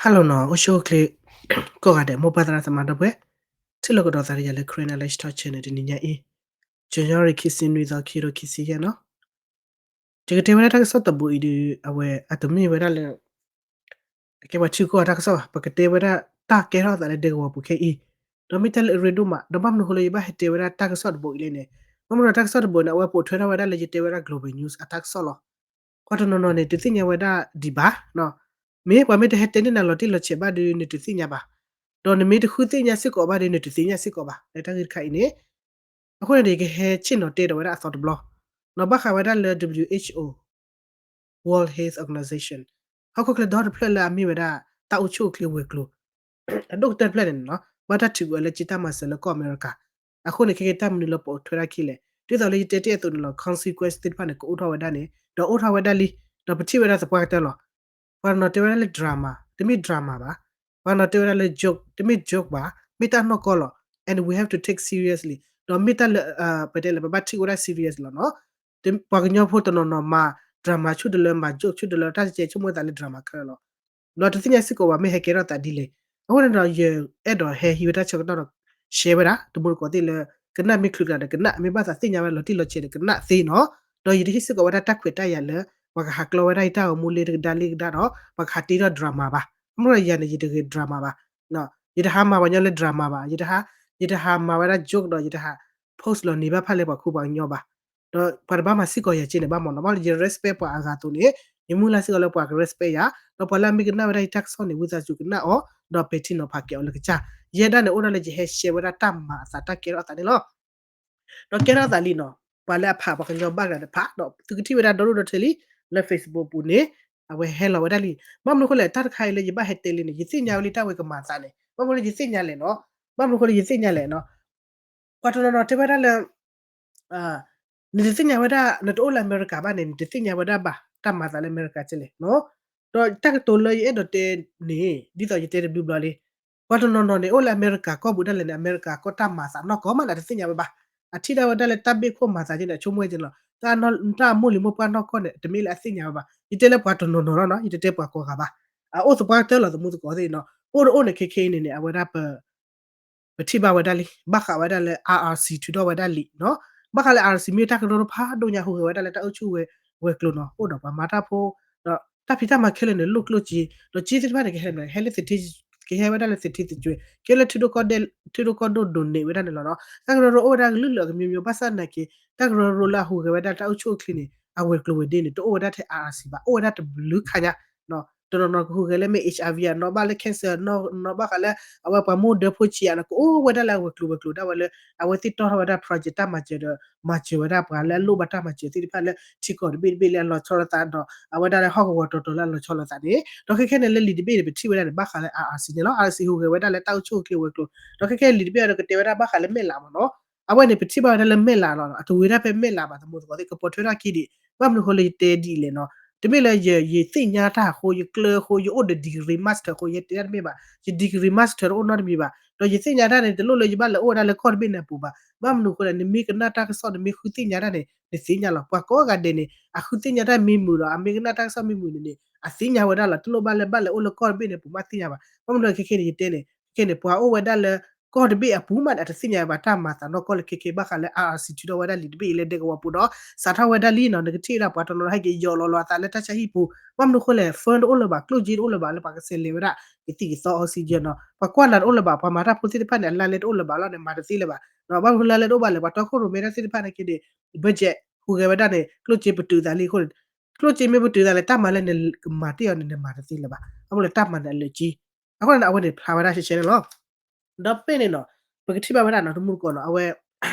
Hello နီၤ, အိၣ်ဆူၣ်အိၣ်ချ့ ကိးဂၤဒဲး မိၢ်ပၢ်သရၣ်သမါဒီပုၢ်ဝဲၢ်, ထံၣ်လိာ်ကဒီးသးဒီးယၤလၢ Karen Knowledge Talk Channel တနံၤညါအံၤ, ကညီရံၣ်ခံဆံနွံသီ ခံကထိခံဆံယဲၢ်နီၤ. ယကတဲဝဲဒၣ်တၢ်ကစီၣ်တဘိအံၤဒီး အဝဲအတမ့ၢ်ဝဲဒၣ်လၢ အကဲပှၤထံကီၢ်အတၢ်ကစီၣ်ဘၣ်, ပကတဲဝဲဒၣ်တၢ်ကဲထီၣ်အသးလၢဒဲကဝီၤပူၤခဲအံၤ, ဒီးမ့ၢ်တၢ်လၢအရ့ဒိၣ်မး, ဒီးဘၣ်မနုၤအဃိလၢယဘၣ်ဟဲတဲဝဲဒၣ်တၢ်ကစီၣ်တဘိအံၤလဲၣ်န့ၣ်, ဘၣ်မနုၤတၢ်ကစီၣ်တဘိန့ၣ် အဝဲပိာ်ထွဲထီၣ်ဝဲဒၣ်လၢယတဲဝဲဒၣ် Global News အတၢ်ကစီၣ်လီၤ. ပှၤတနီၤနီၤန့ၣ် တသ့ၣ်ညါဝဲဒၣ်ဒံးဘၣ်, မ့ၢ်ပှၤမ့ၢ်တဟဲတဲန့ၢ်နၤလီၤတံၢ်လီၤဆဲးဘၣ်ဒီး နတသ့ၣ်ညါဘၣ်, ဒီးနမ့ၢ်တဃုသ့ၣ်ညါစ့ၢ်ကီးဘၣ်ဒီး နတသ့ၣ်ညါစ့ၢ်ကီးဘၣ် လၢတၢ်ဂ့ၢ်တခါအံၤန့ၣ်. အဃိန့ၣ်ဒီး ယကဟဲဆ့ၣ်နီၤတဲဒီးဝဲဒၣ်အသီတဘျီ, နီၤ ဘၣ်ဃးဝဲဒၣ်လၢ WHO, World Health Organization, ဟီၣ်ခိၣ်ချၢဒီတဖျၢၣ်လၢအမ့ၢ်ဝဲဒၣ် တၢ်အိၣ်ဆူၣ်အိၣ်ချ့ဝဲၤကျိၤ အဒိၣ်ကတၢၢ်တဖျၢၣ်န့ၣ်နီၤ, ဘၣ်တၢ်ထုးကွံာ်အီၤလၢကၠံတၢ်မၤစၢၤလၢကီၢ်အမဲရကၤ, အဃိန့ၣ် ခဲကဲတၢ်မနုၤလၢပိာ်ထွဲဒၣ်ခံလဲၣ်, ဒ်သိးလၢယတဲတ့ၢ်အသိးန့ၣ်လီၤ, consequence သ့ၣ်တဖၣ်န့ၣ် ကအိၣ်ထီၣ်ဝဲဒၣ်န့ၣ် ဒီးအိၣ်ထီၣ်ဝဲဒၣ်လံ, ဒီးပထံၣ်ဝဲဒၣ်သပှၢ်ကတၢၢ်လီၤ. ပှၤတနီၤတဲဝဲဒၣ်လၢ drama, တမ့ၢ် drama ဘၣ်, ပှၤတနီၤတဲဝဲဒၣ်လၢ joke, တမ့ၢ် joke ဘၣ်, မ့ၢ်တၢ်နီၢ်ကီၢ်လီၤ, and we have to take seriously, ဒီးမ့ၢ်တၢ်လၢ ပတဲလၢပဘၣ်ထံၣ်ဝဲဒၣ် serious လီၤနီၤ. ပှၤကညီဖိတနီၤနီၤမၤ drama ဆူၣ်တလၢ မၤ joke ဆူၣ်တလၢ တၢ်စဲဆိကမိၣ်သးလၢ drama ခဲလၢာ်လီၤ. ဒီးတသ့ၣ်ညါစ့ၢ်ကီးဘၣ် မ့ၢ်ဟဲကဲထီၣ်သးဒ်လဲၣ်. အဃိန့ၣ်ဒီး ယအဲၣ်ဒိးဟဲဟံးဝဲတၢ်ဆၢကတီၢ်ဒီး share ဝဲဒၣ် တမူတကိးသ့ၣ်လၢ ကနၣ်မ့ၢ်ချုးကျါဒီးကနၣ်, မ့ၢ်ဘၣ်သးသ့ၣ်ညါဝဲဒၣ်လီၤတံၢ်လီၤဆဲးဒီးကနၣ်သ့နီၤ. ဒီးယတဟ့ၣ်စ့ၢ်ကီးဝဲဒၣ်တၢ်ခွဲးတၢ်ယာ်လၢ ပှၤကဟးကျီဝဲဒၣ်ယတၢ်ဂီၤမူလၢတကဒါလၢကဒါဒီး ပှၤကဟးတ့ထီၣ် drama ဘၣ်. အမ့ၢ်ဒီးယၤန့ၣ် ယတဂဲၤ drama ဘၣ်, ယတဟးမၤပှၤကညီလၢ drama ဘၣ်, ယတဟးမၤဝဲဒၣ် joke ဒီးယတဟး post လီၤန့ၢ်ဘၣ်ဖၣ်လၢပှၤခိပှၤကညီဘၣ်. ဒီးပှၤတဘၣ်မၤစ့ၢ်ကီးယၤက့န့ၣ် ဘၣ်မနုၤနီၤ, ဘၣ်လၢယ respect ပှၤအဂၤအသိးန့ၣ် ယမုၢ်လၢ်စ့ၢ်ကီးလၢပှၤက respect ယၤ, ဒီးပှၤလၢအမ့ၢ်ကနၣ်ဝဲဒၣ်ယတၢ်ကစီၣ်န့ၣ် ဝံသးစူၤကနၣ်အီၤ ဒီးပဲာ်ထံနီၤဖးက့ၤအီၤလၢကစၢ်. ယဲဒၣ်န့ၣ်အိၣ်ဒၣ်လၢယဟဲ share ဝဲဒၣ်တၢ်မၤအသးတၢ်ကဲထီၣ်အသးန့ၣ်လီၤ. ဒီးကဲထီၣ်သးလံနီၤ, ပှၤလၢအဖးပှၤကညီဘၣ်ဂၤတဖၣ် ဒီးသုကထံၣ်ဝဲဒၣ်ဒီဒိၣ်ဒီထၢလံ လၢ Facebook ပူၤန့ၣ် အဝဲဟဲလီၤဝဲဒၣ်လံ. ဘၣ်မနုၤအဃိလဲၣ် တၢ်တခါအံၤလၢယဘၣ်ဟဲတဲလံန့ၣ် ယသ့ၣ်ညါဝဲလံတၢ်ဝဲကမၤသးန့ၣ် ဘၣ်မနုၤလၢယသ့ၣ်ညါလဲၣ်နီၤ, ဘၣ်မနုၤအဃိလၢယသ့ၣ်ညါလဲၣ်နီၤ. ပှၤတနီၤနီၤတဲဝဲဒၣ်လၢ နတသ့ၣ်ညါဝဲဒၣ် နတအိၣ်လၢအမဲရကၤဘၣ်န့ၣ် နတသ့ၣ်ညါဝဲဒၣ်ဘၣ် တၢ်မၤသးလၢအမဲရကၤကဲလဲၣ်နီၤ. ဒီးတၢ်ကတိၤလၢယအဲၣ်ဒိးတဲန့ၣ် ဒ်သိးယတဲတဘျုးဘျီလံ, ပှၤတနီၤနီၤန့ၣ် အိၣ်လၢအမဲရကၤကီၢ်ပူၤဒၣ်လဲာ်န့ၣ် အမဲရကၤကီၢ်တၢ်မၤသးနီၢ်ကီၢ်မးန့ၣ် တသ့ၣ်ညါဝဲဘၣ်. အထံၣ်ဒၣ်ဝဲဒၣ်လၢတၢ်ဘ့ၣ်ခိၣ်မၤသးကဲန့ၣ် အဆိကမိၣ်ကဲန့ၣ်လီၤ. တၢ်မိၢ်လံၤမိၢ်ပှၢ်နီၢ်ကီၢ်န့ၣ် တမ့ၢ်လၢအသ့ၣ်ညါဝဲဘၣ်. ယတဲလၢပှၤတနီၤနီၤလီၤနီၤ, ယတတဲပှၤကိးဂၤဘၣ်. အအိၣ်သပှၢ်ကတၢၢ်လီၤ သမူသကိးသ့ၣ်နီၤ, အိၣ်တအိၣ်န့ၣ် ခဲခဲအံၤန့ၣ်န့ၣ် အဝဲဒၣ်ပ ပထံၣ်ဘၣ်ဝဲဒၣ်လံ, ဘၣ်ဃးဝဲဒၣ်လၢ IRC ထုးထီၣ်ဝဲဒၣ်လံာ်နီၤ. ဘၣ်ဃးလၢ IRC မ့ၢ်တၢ်ကရၢကရိတဖၣ်ဒိၣ်ညါဟူးဂဲၤဝဲဒၣ်လၢတၢ်အိၣ်ဆူၣ်ဝဲၤကျိၤနီၤ, အိၣ်ဒီးပှၤမၤတၢ်ဖိ, ဒီးတၢ်ဖံးတၢ်မၤခဲလၢာ်န့ၣ် လိၣ်ကျိၣ်စ့, ဒီးစ့သ့ၣ်တဖၣ်န့ၣ် ကဟဲလၢ ဟဲလၢသထ့, ကဟဲဝဲဒၣ်လၢသထ့သကွဲ, ကဟဲလၢ ထံဒိၣ်ကီၢ်ဒိၣ် ဒိၣ်န့ၢ်ဝဲဒၣ်န့ၣ်လီၤနီၤ. တၢ်ကရၢကရိအိၣ်ဝဲဒၣ်ကလုာ်လၢအကမံၤမံၤ ဘၣ်ဆၣ်သနာ်က့ တၢ်ကရၢကရိလၢအဟူးဂဲၤဝဲဒၣ်တၢ်အိၣ်ဆူၣ်အိၣ်ချ့န့ၣ် အဝဲၤကျိၤဝဲၤဒ့န့ၣ် တအိၣ်ဝဲဒၣ်ထဲ IRC ဘၣ်, အိၣ်ဝဲဒၣ်တဘျုးခါညါ တနီၤနီၤကဟူးဂဲၤလၢမ့ၢ် HIV နီၤ, ဘၣ်ဃးလၢ cancer နီၤ, ဘၣ်ဃးလၢ အဝဲပှၤမ့ၢ်ဒၢဖိဆံးဧါနီၤ, ကအိၣ်ဝဲဒၣ်လၢအဝဲၤကျိၤဝဲၤကျိၤဒၣ်ဝဲလၢ အဝဲသ့ၣ်တီၣ်ထီၣ်ဝဲဒၣ် project တၢ်မၤစၢၤဒီး မၤစၢၤဝဲဒၣ်ပှၤလၢအလိၣ်ဘၣ်တၢ်မၤစၢၤသ့ၣ်တဖၣ်လၢ ထံကီၢ်တဘ့ၣ်တဘ့ၣ်လၢအလီၤဆီလိာ်သးဒီး အဝဲဒၣ်လၢဟီၣ်ကဝီၤတီၤတီၤလၢအလီၤဆီလိာ်သးန့ၣ်, ဒီးခဲခဲန့ၣ်လၢလံာ်တဘ့ၣ်န့ၣ် ပထံၣ်ဝဲဒၣ်န့ၣ် ဘၣ်ဃးလၢ IRC န့ၣ်လီၤ. IRC ဟူးဂဲၤဝဲဒၣ်လၢတၢ်အိၣ်ဆူၣ်အိၣ်ချ့ဝဲၤကျိၤ, ဒီးခဲခဲလံာ်တဘ့ၣ်ဒီးကတဲဝဲဒၣ်ဘၣ်ဃးလၢမဲၢ်လးမ့ၢ်နီၤ. အဝဲန့ၣ် ပထံၣ်ဘၣ်ဝဲဒၣ်လၢမဲၢ်လးလီၤ, အတဝံၤဒၣ်ဖဲမဲၢ်လးဘၣ် သမူသကိးသ့ၣ်, ကပိာ်ထွဲထီၣ်ခံဒံး, ဘၣ်မနုၤအဃိလၢယတဲဒ်အံၤလဲၣ်နီၤ, တမ့ၢ်လၢယ ယသ့ၣ်ညါတၢ်အဃိ ယကျၢၤအဃိ ယအိၣ်ဒီး degree master အဃိ ယတဲတၢ်တမ့ၢ်ဘၣ်, ယ degree master တအိၣ်နီတမံၤဘၣ်, ဒီးယသ့ၣ်ညါတၢ်န့ၣ် တလိၣ်လၢယဘၣ်လဲၤအိၣ်ဝဲဒၣ်လၢကီၢ်တဘ့ၣ်န့ၣ်အပူၤဘၣ်. ဘၣ်မနုၤအဃိလဲၣ် နမ့ၢ်ကနၣ်တၢ်ကစီၣ် နမ့ၢ်ဃုသ့ၣ်ညါတၢ်န့ၣ် နသ့ၣ်ညါလီၤ. ပှၤကိးဂၤဒဲးန့ၣ် အဃုသ့ၣ်ညါတၢ်မ့ၢ်မုာ်ဒီး အမ့ၢ်ကနၣ်တၢ်ကစီၣ်မ့ၢ်မုာ်န့ၣ်န့ၣ် အသ့ၣ်ညါဝဲဒၣ်လီၤ. တလိၣ်ဘၣ်လၢဘၣ်လဲၤအိၣ်လၢကီၢ်တဘ့ၣ်န့ၣ်အပူၤမးသ့ၣ်ညါဘၣ်. ဘၣ်မနုၤအဃိခဲခဲန့ၣ် ယတဲန့ၣ် ခဲခဲန့ၣ် ပှၤအိၣ်ဝဲဒၣ်လၢ ကီၢ်တဘ့ၣ်အပူၤမးန့ၣ် အတသ့ၣ်ညါဘၣ်တၢ်မၤသးနီၢ်ကီၢ်လၢခဲခဲ ဘၣ်ဃးလၢ IRC ထုးထီၣ်ဝဲဒၣ်လံာ်တဘ့ၣ်အံၤလၢဒဲကဝီၤပူၤဒီး စးထီၣ်ဝဲဒၣ်လံနီၤ, နကထံၣ်ဝဲဒၣ်ပှၤတနီၤနီၤဟဲက့ၤယီၤလီၤလီၤအသးလၢတၢ်ဆါဟံၣ်ပူၤ, ဘၣ်မနုၤအဃိလဲၣ် fund တအိၣ်လၢၤဘၣ်, ကျိၣ်စ့တအိၣ်လၢၤဘၣ် လၢပှၤကဆဲးလဲၤဝဲဒၣ် ကသံၣ်ကသီ oxygen နီၤ, ပှၤကွၢ်နၤတအိၣ်လၢၤဘၣ်, ပှၤမၤတၢ်ဖိသ့ၣ်တဖၣ်န့ၣ် အလါလဲတအိၣ်လၢၤဘၣ်လီၤန့ၣ် မၤတသ့လၢၤဘၣ်, ဘၣ်မနုၤလါလဲတအိၣ်ဘၣ်လဲၣ်, ပှၤတီခိၣ်ရိၣ်မဲတၢ်သ့ၣ်တဖၣ်န့ၣ်က့န့ၣ် budget ဟူးဂဲၤဝဲဒၣ်န့ၣ် ကျိၣ်စ့ပတုာ်သးလံအဃိန့ၣ်, ကျိၣ်စ့မ့ၢ်ပတုာ်သးလဲၣ် တၢ်မၤလၢနကမၤတ့ၢ်အီၤန့ၣ် နမၤတသ့လၢၤဘၣ်, အမ့ၢ်လၢတၢ်မၤန့ၣ်အလၢာ်က့ အဃိန့ၣ် အဝဲန့ၣ်ဖျါဝဲဒၣ်ရှဲရှဲန့ၣ်လီၤ. ဒီးပဲၣ်န့ၣ်နီၤ, ပကထံၣ်ဘၣ်ဝဲဒၣ်နီၤ တမူတကိးနီၤ အဝဲ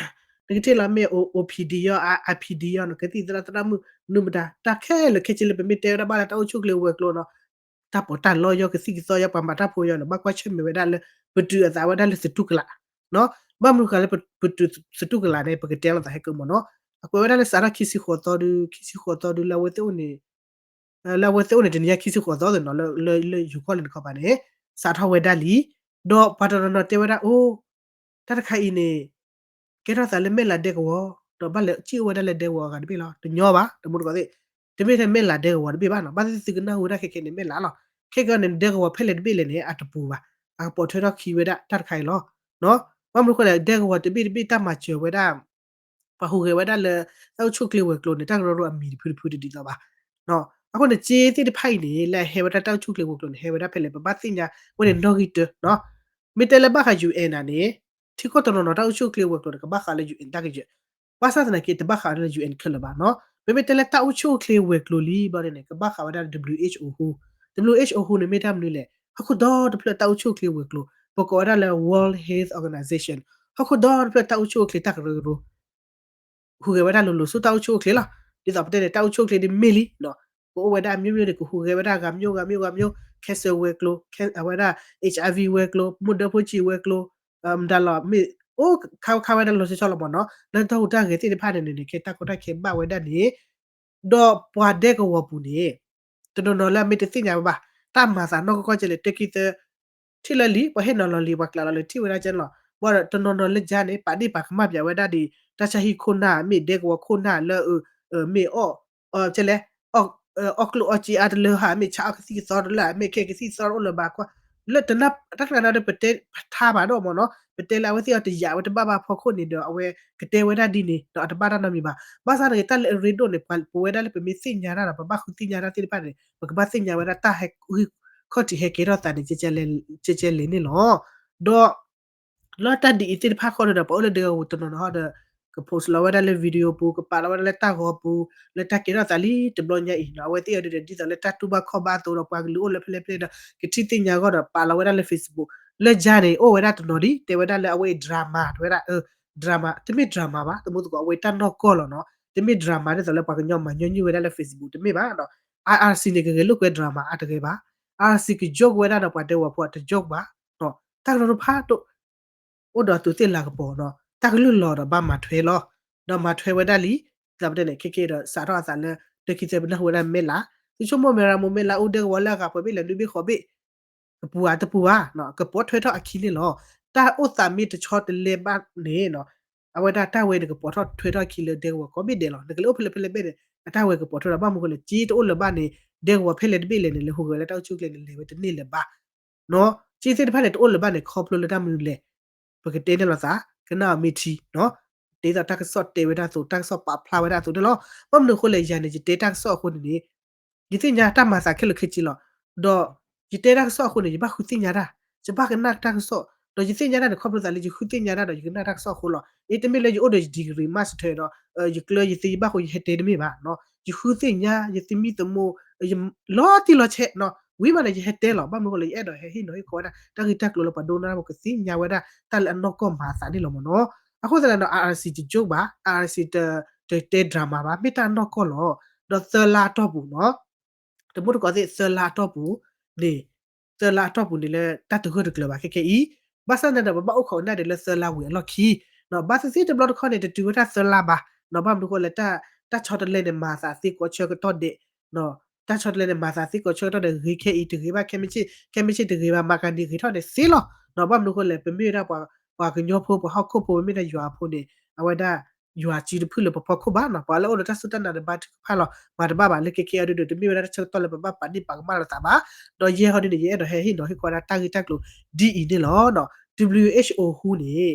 နကထံၣ်လီၤမ့ၢ် OPD ယီၤ IPD ယီၤနီၤ, ကသံၣ်သရၣ်သရၣ်မုၣ် နုၢ်မတၤ တၢ်ခဲလၢာ်ခဲဆ့လၢပမ့ၢ်တဲဝဲဒၣ်ဘၣ်လၢတၢ်အိၣ်ဆူၣ်အိၣ်ချ့ဝဲၤကျိၤနီၤ, တၢ်ပီးတၢ်လီယီၤ ကသံၣ်ကသီယီၤ ပှၤမၤတၢ်ဖိယီၤန့ၣ် ဘၣ်ကွၢ်ဆၢၣ်မဲာ်ဝဲဒၣ်လၢ ပတုာ်အသးဝဲဒၣ်လၢသတူၢ်ကလာ် ဘၣ်မနုၤဃိလၢပတုာ်သတူၢ်ကလာ်န့ၣ် ပကတဲလိာ်သးဟဲကမီၤနီၤ, အကွဲးဝဲဒၣ်လၢစးထီၣ်ခံဆံဃိးသီဒု ခံဆံဃိးသီဒု လၢအဝဲသ့ၣ်အိၣ်န့ၣ် လၢအဝဲသ့ၣ်အိၣ်န့ၣ် တနံၤညါခံဆံဃိးသီသ့ၣ်နီၤ လၢ လၢ လၢယူၤကီၢ်လၢနခီပၤန့ၣ် စးထီၣ်ဝဲဒၣ်လံ, ဒီးပှၤတနီၤနီၤတဲဝဲဒၣ်အိၣ် တၢ်တခါအံၤန့ၣ် ကဲထီၣ်သးလၢမဲၢ်လးဒဲကဝီၤ ဒီးဘၣ်လဲၤစံၣ်အိၣ်ဝဲဒၣ်လၢဒဲကဝီၤအဂၤတဘ့ၣ်လီၤ, တညီဘၣ် တမူတကိးသ့ၣ်, တမ့ၢ်ထဲမဲၢ်လးဒဲကဝီၤတဘ့ၣ်ဘၣ်နီၤ, ဘၣ်သ့ၣ်သ့ၣ်သုကနၢ်ဟူဝဲဒၣ်ခဲခဲန့ၣ် မဲၢ်လးလီၤ ခဲကနံၣ်န့ၣ် ဒဲကဝီၤဖဲလဲၣ်တဘ့ၣ်လဲၣ်န့ၣ် အတပူၤဘၣ်. အကပိာ်ထွဲထီၣ်ခံဝဲဒၣ်တၢ်တခါအံၤလီၤ. ဘၣ်မနုၤအဃိလဲၣ် ဒဲကဝီၤတဘ့ၣ်တဘ့ၣ်တၢ်မၤစၢၤဝဲဒၣ် ပှၤဟူးဂဲၤဝဲဒၣ်လၢ တၢ်အိၣ်ဆူၣ်အိၣ်ချ့ဝဲၤကျိၤန့ၣ် တၢ်ကရၢကရိအမံၤတဖုတဖုတဒ်သိးဘၣ်. အဃိန့ၣ် စ့သ့ၣ်တဖၣ်အံၤန့ၣ် လၢအဟဲဝဲဒၣ်တၢ်အိၣ်ဆူၣ်အိၣ်ချ့ဝဲၤကျိၤန့ၣ် ဟဲဝဲဒၣ်ဖဲလဲၣ် ပဘၣ်သ့ၣ်ညါဝဲန့ၣ်နီၣ်ဂံၢ်တၢနီၤ. မ့ၢ်တဲလၢဘၣ်ဃး ယူၣ်အဲၣ် နၤန့ၣ် ထံကီၢ်တနီၤနီၤတၢ်အိၣ်ဆူၣ်အိၣ်ချ့ဝဲၤကျိၤန့ၣ် ကဘၣ်ဃးလၢ ယူၣ်အဲၣ် တၢ်ကယၢၤ ဘၣ်ဆၣ်သနာ်က့ တဘၣ်ဃးဝဲဒၣ်လၢ ယူၣ်အဲၣ် ခဲလၢာ်ဘၣ်နီၤ. မ့မ့ၢ်တဲလၢတၢ်အိၣ်ဆူၣ်အိၣ်ချ့ဝဲၤကျိၤလံဘျီန့ၣ် ကဘၣ်ဃးဝဲဒၣ်လၢ ဒဘလျူၣ်အ့ၣ်အိၣ် ဟူ, ဒဘလျူၣ်အ့ၣ်အိၣ် ဟူန့ၣ်မ့ၢ်တၢ်မနုၤလဲၣ် ဟီၣ်ခိၣ်ဒီတဖျၢၣ်တၢ်အိၣ်ဆူၣ်အိၣ်ချ့ဝဲၤကျိၤ ပကိးဝဲဒၣ်လၢ World Health Organization ဟီၣ်ခိၣ်ဒီတဖျၢၣ်တၢ်အိၣ်ဆူၣ်အိၣ်ချ့တၢ်ကရၢကရိ ဟူးဂဲၤဝဲဒၣ်လိၤလိၤဆူတၢ်အိၣ်ဆူၣ်အိၣ်ချ့လီၤ. ဒ်သိးပတဲန့ၣ် တၢ်အိၣ်ဆူၣ်အိၣ်ချ့ဒ်မ့ၢ်လံ ကအိၣ်ဝဲဒၣ်အမျိုးမျိုးန့ၣ် ကဟူးဂဲၤဝဲဒၣ်ဂၤမျိုးဂၤမျိုးဂၤမျိုး cancer ဝဲၤကျိၤ အဝဲဒၣ် HIV ဝဲၤကျိၤ မူဒၢဖိဆံးဝဲၤကျိၤ မတၤလီၤ မ့ၢ်အိၣ်ခါခါဝဲဒၣ်လီၤဆီဆီလီၤမ့ၢ်နီၤ လၢတၢ်ဟူးတၢ်ဂဲၤသ့ၣ်တဖၣ်န့ၣ်န့ၣ် ကဲတၢ်ကီတၢ်ခဲဘၣ်ဝဲဒၣ်န့ၣ် ဒီးပှၤဒဲကဝီၤပူၤန့ၣ် တနီၤနီၤလၢအမ့ၢ်တသ့ၣ်ညါဝဲဘၣ် တၢ်မၤသးနီၢ်ကီၢ်ကီၢ်ကဲလဲၣ် တၢ်ခံသၢ ထံၣ်လၢလံ ပှၤဟ့ၣ်နီၤလီၤလံ ပှၤကျးလီၤလံ ထံၣ်ဝဲဒၣ်ကဲန့ၣ်လီၤ. ဘၣ်ဒီးတနီၤနီၤလၢကၠါန့ၣ် ပာ်ဒ့ၣ်ပာ်ကမၣ်ပၠးဝဲဒၣ်ဒ် တၢ်ဆါဟံၣ်ခိၣ်နၢ် မ့ၢ်ဒဲကဝီၤခိၣ်နၢ်လၢ မ့ၢ်အီၣ် ကဲလဲၣ် အီၣ်ကျိၣ်အီၣ်စ့အါတလၢဟါ မ့ၢ်ဆါအီၣ်ကသံၣ်ကသီတလၢ မ့ၢ်ခဲကသံၣ်ကသီတအိၣ်လၢၤဘၣ်ကွၢ် လၢတၢ်တခါန့ၣ်ဒီး ပတဲပထါဘၣ်ဒိၣ်မ့ၢ်နီၤ ပတဲလၢအဝဲသ့ၣ်အီၤတယာ်ဝဲတဘၣ်ဘၣ်ဖီခိၣ်န့ၣ်ဒီး အဝဲကတဲဝဲဒၣ်ဒ်န့ၣ်ဒီး အတဘၣ်တၢ်နီတမံၤဘၣ်. ဘၣ်ဆၣ်န့ၣ် တၢ်လၢအရ့ဒိၣ်န့ၣ် ပဝဲဒၣ်လၢပမ့ၢ်သ့ၣ်ညါတၢ်ဒီး ပဘၣ်ဃုသ့ၣ်ညါတၢ်သ့ၣ်တဖၣ်န့ၣ် ပကဘၣ်သ့ၣ်ညါဝဲဒၣ်တၢ်ဟဲခီၣ်ထံးဟဲကဲထီၣ်သးန့ၣ် ကဲကဲလဲၣ်န့ၣ်လီၤ. ဒီး လၢတၢ်ဒ်အံၤသ့ၣ်တဖၣ်ဃီဒီး ပှၤအိၣ်လၢဒဲကဝီၤတနီၤနီၤဟီဒီး က post လီၤဝဲဒၣ်လၢ video ပူၤ ကပာ်လီၤဝဲဒၣ်လၢတၢ်ဂီၤပူၤ လၢတၢ်ကဲထီၣ်သးလံတဘျီညါအံၤနီၤ အဝဲသ့ၣ်အီၤဒ်ဒီး ဒ်သိးလၢတၢ်တူၢ်ဘၣ်ခီၣ်ဘၣ်အသိးဒီး ပှၤကလုာ်အိၣ်လၢဖဲလဲၣ်ဖဲလဲၣ်ဒီး ကထံၣ်သ့ၣ်ညါအဂီၢ်ဒီး ပာ်လီၤဝဲဒၣ်လၢ Facebook လၢကၠါန့ၣ် အိၣ်ဝဲဒၣ်တနီၤဒ် တဲဝဲဒၣ်လၢအဝဲအံၤ drama တဲဝဲဒၣ် drama တမ့ၢ် drama ဘၣ် သမူသကိး အဝဲတၢ်နီၢ်ကီၢ်လီၤနီၤ တမ့ၢ် drama ဒ်သိးလၢပှၤကညီမၤညီနုၢ်ဝဲဒၣ်လၢ Facebook တမ့ၢ်ဘၣ်နီၤ IRC န့ၣ် ကဂဲၤလိာ်ကွဲ drama အါတဂ့ၤဘၣ် IRC က joke ဝဲဒၣ်ဒီးပှၤဒဲကဝီၤဖိအတ joke ဘၣ် တၢ်ကရၢကရိဖးဒိၣ် အိၣ်ဒီးအသူးသ့ၣ်လၤကပီၤနီၤ တၢ်ကလုၢ်လီၤဒီးဘၣ်မၤထွဲလီၤ ဒီးမၤထွဲဝဲဒၣ်လံ သးပတဲန့ၣ် ခဲကဲဒီးစးထီၣ်အသးလၢ တၢ်ခံသၢပနၢ်ဟူဝဲဒၣ်မဲၢ်လး သုဆိကမိၣ်မဲၢ်ရမိၢ်မဲၢ်လးအိၣ်ဒဲကဝီၤလၢအဂၤပှဲၤဘ့ၣ်လဲၣ် နွံဘ့ၣ်ဃိးဘ့ၣ် ကပူၤဧါတပူၤဧါ ကပိာ်ထွဲထီၣ်အခံန့ၣ်လီၤ. တၢ်အိၣ်သးမ့ၢ်တဆီတလဲဘၣ်န့ၣ် အဝဲဒၣ်တၢ်ဝဲန့ၣ် ကပိာ်ထွဲထီၣ်အခံလၢဒဲကဝီၤကိးဘ့ၣ်ဒဲးလီၤ. နကလဲၤအိၣ်ဖဲလဲၣ်ဖဲလဲၣ်ဘ့ၣ်န့ၣ် အတၢ်ဝဲကပိာ်ထွဲထီၣ် ဘၣ်မနုၤအဃိလဲၣ် စ့တအိၣ်လၢၤဘၣ်န့ၣ် ဒဲကဝီၤဖဲလဲၣ်တဘ့ၣ်လဲၣ်န့ၣ် လဲၤဟူးဂဲၤလၢတၢ်အိၣ်ဆူၣ်အိၣ်ချ့န့ၣ် လဲၤဝဲတန့ၢ်လၢၤဘၣ် စ့သ့ၣ်တဖၣ်န့ၣ် တအိၣ်လၢၤဘၣ်န့ၣ် ခီဖျိလၢတၢ်မနုၤလဲၣ် ပကတဲန့ၣ်လိာ်သး ကနၣ်အီၤမ့ၢ်ထံ ဒ်သိးတၢ်ကစီၣ်တဲဝဲဒၣ်အသိး တၢ်ကစီၣ်ပာ်ဖျါဝဲဒၣ်အသိးန့ၣ်လီၤ. ဘၣ်မနုၤအဃိလဲၣ် ယၤန့ၣ် ယတဲတၢ်ကစီၣ်အဃိန့ၣ်န့ၣ် ယသ့ၣ်ညါတၢ်မၤသးခဲလၢာ်ခဲဆ့လီၤ. ဒီးယတဲတၢ်ကစီၣ်အဃိန့ၣ် ယဘၣ်ဃုသ့ၣ်ညါတၢ်, ယဘၣ်ကနၣ်တၢ်ကစီၣ်, ဒီးယသ့ၣ်ညါတၢ်န့ၣ် ခီဖျိသးလၢယဃုသ့ၣ်ညါတၢ်ဒီး ယကနၣ်တၢ်ကစီၣ်အဃိလီၤ. အ့ တမ့ၢ်လၢယအိၣ်ဒီးယ degree master ဒီး ယကျၢၤယသ့ယဘၣ်ဃိယဟဲတဲတမ့ၢ်ဘၣ်. ယဃုသ့ၣ်ညါ ယသမံသမိး လီၤတံၢ်လီၤဆဲး, ဝံၤမးန့ၣ် ယဟဲတဲလီၤ. ဘၣ်မနုၤအဃိလဲၣ် ယအဲၣ်ဒိးဟဲဟ့ၣ်နီၤဟ့ၣ်ခီဝဲဒၣ် တၢ်ဂ့ၢ်တၢ်ကျိၤလၢပှၤဒိကနၣ်တၢ်ဖိကသ့ၣ်ညါဝဲဒၣ် တၢ်လၢအနီၢ်ကီၢ်မၤအသးန့ၣ်လီၤမ့ၢ်နီၤ. အဃိသတးဒီး IRC တ joke ဘၣ်, IRC တတဲ drama ဘၣ်, မ့ၢ်တၢ်နီၢ်ကီၢ်လီၤ. ဒီးသၢလါအတီၢ်ပူၤနီၤ, တမူတကိးသ့ၣ် သၢလါအတီၢ်ပူၤန့ၣ်, သၢလါအတီၢ်ပူၤန့ၣ်လၢတၢ်တဂၢၢ်တကျၢၤဘၣ်ခဲခဲအံၤ, ဘၣ်ဆၣ်သနာ်ဒီး ပဘၣ်အိၣ်ခိးကနၣ်ဒံးလၢသၢလါဝံၤအလီၢ်ခံ, ဘၣ်သ့ၣ်သ့ၣ်တဘျီတခီၣ်န့ၣ် တတုၤဝဲဒၣ်သၢလါဘၣ်, ဘၣ်မနုၤအဃိလဲၣ် တၢ်ဆီတလဲန့ၣ် မၤသးသ့ကိးဆၢကတီၢ်ဒဲး တၢ်ဆီတလဲန့ၣ် မၤသးသ့ကိးဆၢကတီၢ်ဒီး ဂ့ၤခဲအံၤတဂ့ၤဘၣ်, ခဲမုၢ်ဆ့ၣ်တဂ့ၤဘၣ်, မၤကၤန့ၣ်ဂ့ၤထီၣ်န့ၣ်သ့လီၤ. ဘၣ်မနုၤအဃိလဲၣ် ပမ့ၢ်ဝဲဒၣ်ပှၤကညီဖိ ပှၤဟီၣ်ခိၣ်ဖိ ပမ့ၢ်ဒၣ်ယွၤအဖိန့ၣ် အဝဲဒၣ်ယွၤစုတဖုလၢပဖီခိၣ်ဘၣ်နီၤ, ပှၤလၢအိၣ်ဒီးတၢ်စူၢ်တၢ်နာ်ဒီးဘါထုကဖၣ်လီၤ, မၤတဘၣ်ဘၣ်လၢခဲခဲအံၤဒ်ဒီး တမ့ၢ်ဝဲဒၣ်တၢ်ဆၢကတီၢ်လၢပဘၣ်ပာ်ဒ့ၣ်ပာ်ကမၣ်လိာ်သးဘၣ်. ဒီးယဲဟီဒ်န့ၣ် ယအဲၣ်ဒိးဟဲဟ့ၣ်နီၤဟ့ၣ်ခီဝဲဒၣ်တၢ်ဂ့ၢ်တၢ်ကျိၤဒ်အံၤန့ၣ်လီၤ. WHO န့ၣ်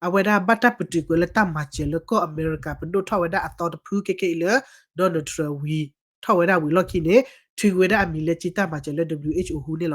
အဝဲဒၣ်ဘၣ်တၢ်ပတုာ်ကွံာ်လၢတၢ်မၤစၢၤလၢကီၢ်အမဲရကၤ ပဒိၣ်ထီၣ်ဝဲဒၣ်အသီတဖုခဲခဲအံၤလၢ Donald Trump ဝံၤထီၣ်ဝဲဒၣ်ဝံၤလီၢ်ခံန့ၣ် ထုးကွံာ်ဝဲဒၣ်အမံၤလၢက့တၢ်မၤစၢၤလၢ WHO န့ၣ်လီၤ.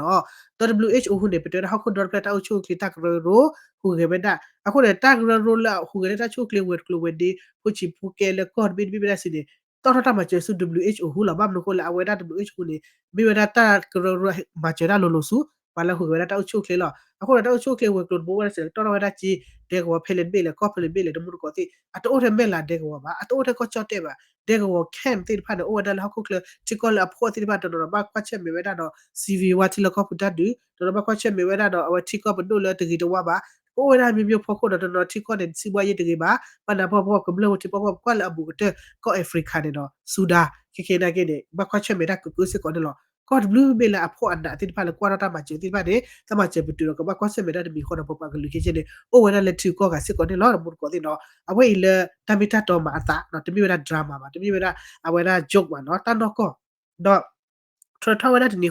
ဒီး WHO န့ၣ် ပတဲဝဲဒၣ်ဟီၣ်ခိၣ်ဒီတဖျၢၣ်တၢ်အိၣ်ဆူၣ်အိၣ်ချ့တၢ်ကရၢကရိ ဟူးဂဲၤဝဲဒၣ်, အဃိန့ၣ် တၢ်ကရၢကရိလၢဟူးဂဲၤလၢတၢ်ဆူၣ်အိၣ်ချ့ဝဲၤကျိၤဝဲၤဒ့ ဖိဆံးဖိကဲလၢကီၢ်တဘ့ၣ်တဘ့ၣ်ဝဲဒၣ်စ့ၢ်န့ၣ် တီၣ်ထီၣ်တၢ်မၤစၢၤဆူ WHO လီၤ. ဘၣ်မနုၤအဃိလဲၣ် အဝဲဒၣ် WHO န့ၣ် မ့ၢ်ဝဲဒၣ်တၢ်ကရၢကရိမၤစၢၤတၢ်လိၤလိၤဆူ ပှၤလၢဟူးဂဲၤဝဲဒၣ်တၢ်အိၣ်ဆူၣ်အိၣ်ချ့လီၤ. အဃိန့ၣ် တၢ်အိၣ်ဆူၣ်အိၣ်ချ့ဝဲၤကျိၤတဘိဝဲဒၣ်စ့ၢ်န့ၣ် တီၣ်ထီၣ်ဝဲဒၣ်စ့ ဒဲကဝီၤဖဲလဲၣ်တဘ့ၣ်လဲၣ် ကီၢ်ဖဲလဲၣ်တဘ့ၣ်လဲၣ် တမူတကိးသ့ၣ် အတအိၣ်ထဲမဲၢ်လးဒဲကဝီၤဘၣ်, အတအိၣ်ထဲကီၢ်ကၠီၣ်တဲၣ်ဘၣ်, ဒဲကဝီၤ camp သ့ၣ်တဖၣ်န့ၣ် အိၣ်ဝဲဒၣ်လၢဟီၣ်ခိၣ်ချၢ ထံကီၢ်လၢအဖှီၣ်သ့ၣ်တဖၣ် တနီၤနီၤဘၣ်ကွၢ်ဆၢၣ်မဲာ်ဝဲဒၣ်ဒီး civil war ထံလီၢ်ကီၢ်ပူၤတၢ်ဒုး, တနီၤဘၣ်ကွၢ်ဆၢၣ်မဲာ်ဝဲဒၣ်ဒီး အဝဲထံကီၢ်ပဒိၣ်လၢတဂ့ၤတဝါဘၣ်, ကအိၣ်ဝဲဒၣ်မျိုးမျိုးဖီခိၣ်ဒီး တနီၤထံကီၢ်န့ၣ် စံးဘှါယ့ၢ်တဂ့ၤဘၣ်, ဘၣ်နးဖှီၣ်ဖှီၣ်ကမျၢၢ်ဖိထံဖှီၣ်ဖှီၣ် ကွၢ်လၢအဘူးကတၢၢ် ကီၢ် Africa န့ၣ်ဒီး Sudan ခဲခဲနာ်က့န့ၣ် ဘၣ်ကွၢ်ဆၢၣ်မဲာ်တၢ်ကကၢစ့ၢ်ကီးန့ၣ်လီၤ. ကီၢ်တဘျုးဘ့ၣ်လၢအဖှီၣ်အနးသ့ၣ်တဖၣ်လၢကွၢ်ထီၣ်တၢ်မၤစၢၤသ့ၣ်တဖၣ်န့ၣ် တၢ်မၤစၢၤပတုာ်ဒီးကဘၣ်ကွၢ်ဆၢၣ်မဲာ်တၢ်တမံၤဃီဒီး ပပှၤကလုာ်ခဲခဲန့ၣ် အိၣ်ဝဲဒၣ်လၢထံကီၢ်ဂၤစ့ၢ်ကီးန့ၣ်လီၤ. တမူတကိးသ့ၣ်နီၤ အဝဲအံၤလၢတၢ်မ့ၢ်တၢ်တီမၤအသး တမ့ၢ်ဝဲဒၣ် drama ဘၣ်, တမ့ၢ်ဝဲဒၣ် အဝဲဒၣ် joke ဘၣ်နီၤ တၢ်နီၢ်ကီၢ် ဒီး ထြၢထီၣ်ဝဲဒၣ်တနံၤဃီ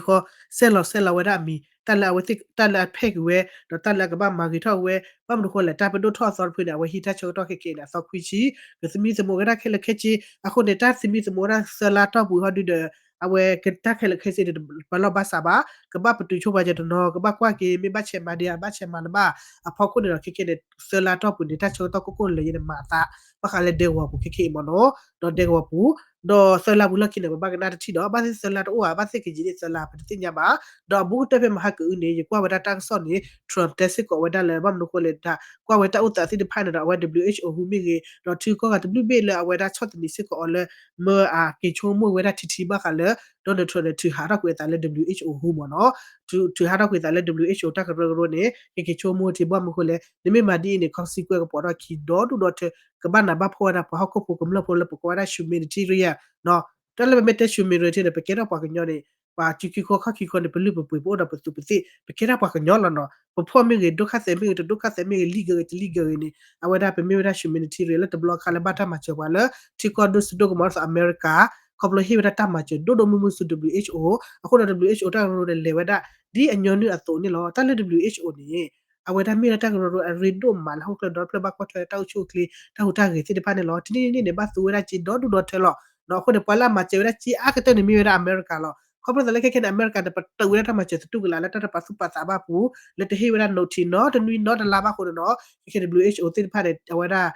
ဆဲးလီၤဆဲးလီၤဝဲဒၣ်အမံၤ တၢ်လၢအဝဲသ့ၣ် တၢ်လၢအဖဲၣ်က့ၤဝဲ ဒီးတၢ်လၢအကဘၣ်မၤဂ့ၤထီၣ်ဝဲ ဘၣ်မနုၤဃိလဲၣ် တၢ်ပဒိၣ်ထီၣ်အသီတဖုန့ၣ် အဝဲဟံးတၢ်ဆၢကတီၢ်ခဲခဲအံၤန့ၣ် အသီခွံဆံ ကသမံသမိးဝဲဒၣ်ခဲလၢာ်ခဲဆ့ အဃိန့ၣ် တၢ်သမံသမိးဝဲဒၣ်သၢလါတီၢ်ပူၤဟီဒုဒီး အဝဲကတၢ်ခဲလၢာ်ခဲဆ့န့ၣ် ပလီၢ်ဘၣ်စးဘၣ် ကဘၣ်ပတုာ်ဆိပာ်စၢၤတနီၤ ကဘၣ်ကွၢ်က့ၤ မ့ၢ်ဘၣ်ဆဲးမၤဒံးဧါ ဘၣ်ဆဲးမၤတဘၣ် အဖီခိၣ်န့ၣ်ဒီး ခဲခဲန့ၣ် သၢလါတီၢ်ပူၤန့ၣ် တၢ်ဆၢကတီၢ်ကိၢ်ကိၢ်လၢာ်ယဲန့ၣ် မၤအသး ဘၣ်ဃးလၢဒဲကဝီၤပူၤခဲခဲအံၤမ့ၢ်နီၤ ဒီးဒဲကဝီၤပူၤ ဒီးသၢလါပူၤလီၢ်ခံန့ၣ် ပဘၣ်ကနၣ်တထံၣ်ဒီး ဘၣ်သ့ၣ်သၢလါတအိၣ်ဧါ ဘၣ်သ့ၣ်ကယံာ်န့ၢ်သၢလါ ပတသ့ၣ်ညါဘၣ် ဒီးအဘူးကတၢၢ်ဖဲမဟါကအုန့ၣ် ယကွၢ်ဝဲဒၣ်တၢ်ကစီၣ်န့ၣ် Trump တဲစ့ၢ်ကီးဝဲဒၣ်လၢ ဘၣ်မနုၤဃိလဲၣ် တၢ်ကွၢ်ဝဲတၢ်အိၣ်သးသ့ၣ်တဖၣ်န့ၣ်ဒီး အဝဲ WHO ဟူမ့ၢ်ဂ့ၤ ဒီးထုကီၢ်ဂၤတဘျုးဘ့ၣ်လၢအဝဲဒၣ်ဆီၣ်သနံးစ့ၢ်ကီးအီၤလၢ မၢအက့ၤဆိကမိၣ်ဝဲဒၣ်ထံထံဘၣ်ဃးလၢ Donald Trump န့ၣ် ထုးဟးထီၣ်ကွံာ်အသးလၢ WHO ဟူမ့ၢ်နီၤ ထုးဟးထီၣ်ကွံာ်အသးလၢ WHO တၢ်ကရၢကရိန့ၣ် ကက့ၤဆိကမိၣ်ထံ ဘၣ်မနုၤဃိလဲၣ် နမ့ၢ်မၤဒ်အံၤန့ၣ် consequence ကပိာ်ထီၣ်ခံဒီဒူၣ်ဒီထၢ ကဘၣ်နးဘၣ်ဖှီၣ်ဝဲဒၣ်ပှၤဟီၣ်ခိၣ်ဖိကမျၢၢ်ဖိလၢပကိးဝဲဒၣ် humanitarian နီၤ တၢ်လၢပမ့ၢ်တဲ humanitarian န့ၣ် ပကဲထီၣ်ပှၤကညီန့ၣ် ပှၤစုခံခီခီၣ်ခံခီန့ၣ် ပလုၢ်ပပှ့ၤ ပအိၣ်ဒီးပသူးပသ့ၣ် ပကဲထီၣ်ပှၤကညီလီၤနီၤ ပဖှီၣ်မ့ၢ်ဂ့ၤ ဒိၣ်ခါသဲးမ့ၢ်ဂ့ၤ တဒိၣ်ခါသဲးမ့ၢ်ဂ့ၤ လံၣ်ဂ့ၤဂ့ၤ တလံၣ်ဂ့ၤဂ့ၤန့ၣ် အဝဲဒၣ်ပမ့ၢ်ဝဲဒၣ် humanitarian လၢတဘျီခါလၢဘၣ်တၢ်မၤစၢၤပှၤလၢ ထံကီၢ်ဒိၣ်စိဒိၣ်ကမီၤဒ်သိးအမဲရကၤ ခီဖျိဟ့ၣ်ဝဲဒၣ်တၢ်မၤစၢၤဒိၣ်ဒိၣ်မုၢ်မုၢ်ဆူ WHO အဃိဒီး WHO တၢ်ကရၢကရိန့ၣ် လဲၤဝဲဒၣ် ဒ်အညီနုၢ်အသိးန့ၣ်လီၤ တၢ်လၢ WHO န့ၣ် အဝဲဒၣ်မ့ၢ်ဝဲဒၣ်တၢ်ကရၢကရိအရ့ဒိၣ်မးလၢဟီၣ်ခိၣ်ချၢဒီဖျၢၣ်ဘၣ်ကွၢ်ထွဲတၢ်အိၣ်ဆူၣ်အိၣ်ချ့ တၢ်ဟူးတၢ်ဂဲၤသ့ၣ်တဖၣ်န့ၣ်လီၤ တနံၣ်နံၣ်န့ၣ် ဘၣ်သူဝဲဒၣ်စ့ဒီဒူၣ်ဒီထၢလီၤ အဃိန့ၣ် ပှၤလၢအမၤစၢၤဝဲဒၣ်စ့အါကတၢၢ်န့ၣ် မ့ၢ်ဝဲဒၣ်အမဲရကၤလီၤ ခီဖျိသးလၢခဲခဲန့ၣ် အမဲရကၤန့ၣ် ပတုာ်ဝဲဒၣ်တၢ်မၤစၢၤသတူၢ်ကလာ်လၢတၢ်တပာ်သူၣ်ပာ်သးဘၣ်ပူၤ လၢတဟ့ၣ်ဝဲဒၣ် notice နီတနွံနီတလါဘၣ်အဃိန့ၣ်နီၤ ခဲခဲ WHO သ့ၣ်တဖၣ်န့ၣ် အဝဲဒၣ်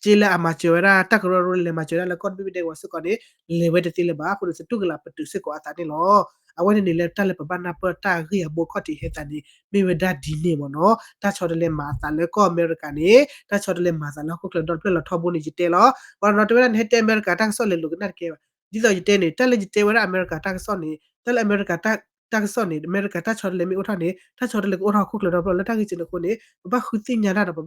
စ့လၢအမၤစၢၤဝဲဒၣ် တၢ်ကရၢကရိလဲၤမၤစၢၤဝဲဒၣ်လၢကီၢ်တဘ့ၣ်ဘ့ၣ်ဒဲကဝီၤစ့ၢ်ကီးန့ၣ် လဲၤဝဲတသ့လၢၤဘၣ် အဃိန့ၣ် သတူၢ်ကလာ်ပတုာ်စ့ၢ်ကီးအသးန့ၣ်လီၤ. အဝဲန့ၣ်န့ၣ်လၢတၢ်လၢပဘၣ်နၢ်ပၢၢ်တၢ်ဂ့ၢ်အဘိခီၣ်ထံးဟဲသးန့ၣ် မ့ၢ်ဝဲဒၣ်ဒ်န့ၣ်မ့ၢ်နီၤ တၢ်ဆီတလဲမၤအသးလၢကီၢ်အမဲရကၤန့ၣ် တၢ်ဆီတလဲမၤအသးလၢဟီၣ်ခိၣ်ချၢဒီတဖျၢၣ်လီၤထီဘိန့ၣ် ယတဲလီၤ. ပှၤတနီၤတဲဝဲဒၣ်န့ၣ် ဟဲတဲအမဲရကၤတၢ်ကစီၣ်လဲၤလိာ်ကနၣ်တကဲဘၣ်. ဒ်သိးယတဲန့ၣ် တၢ်လၢယတဲဝဲဒၣ်အမဲရကၤတၢ်ကစီၣ်န့ၣ် တၢ်လၢအမဲရကၤတၢ်ကစီၣ်န့ၣ် အမဲရကၤတၢ်ဆီတလဲမ့ၢ်အိၣ်ထီၣ်န့ၣ် တၢ်ဆီတလဲကအိၣ်ထီၣ်ဟီၣ်ခိၣ်ချၢဒီဖျၢၣ်လၢတၢ်ဂ့ၢ်စ့ၢ်န့ၣ်အဃိန့ၣ် ပဘၣ်ဃုသ့ၣ်ညါတၢ်ဒီး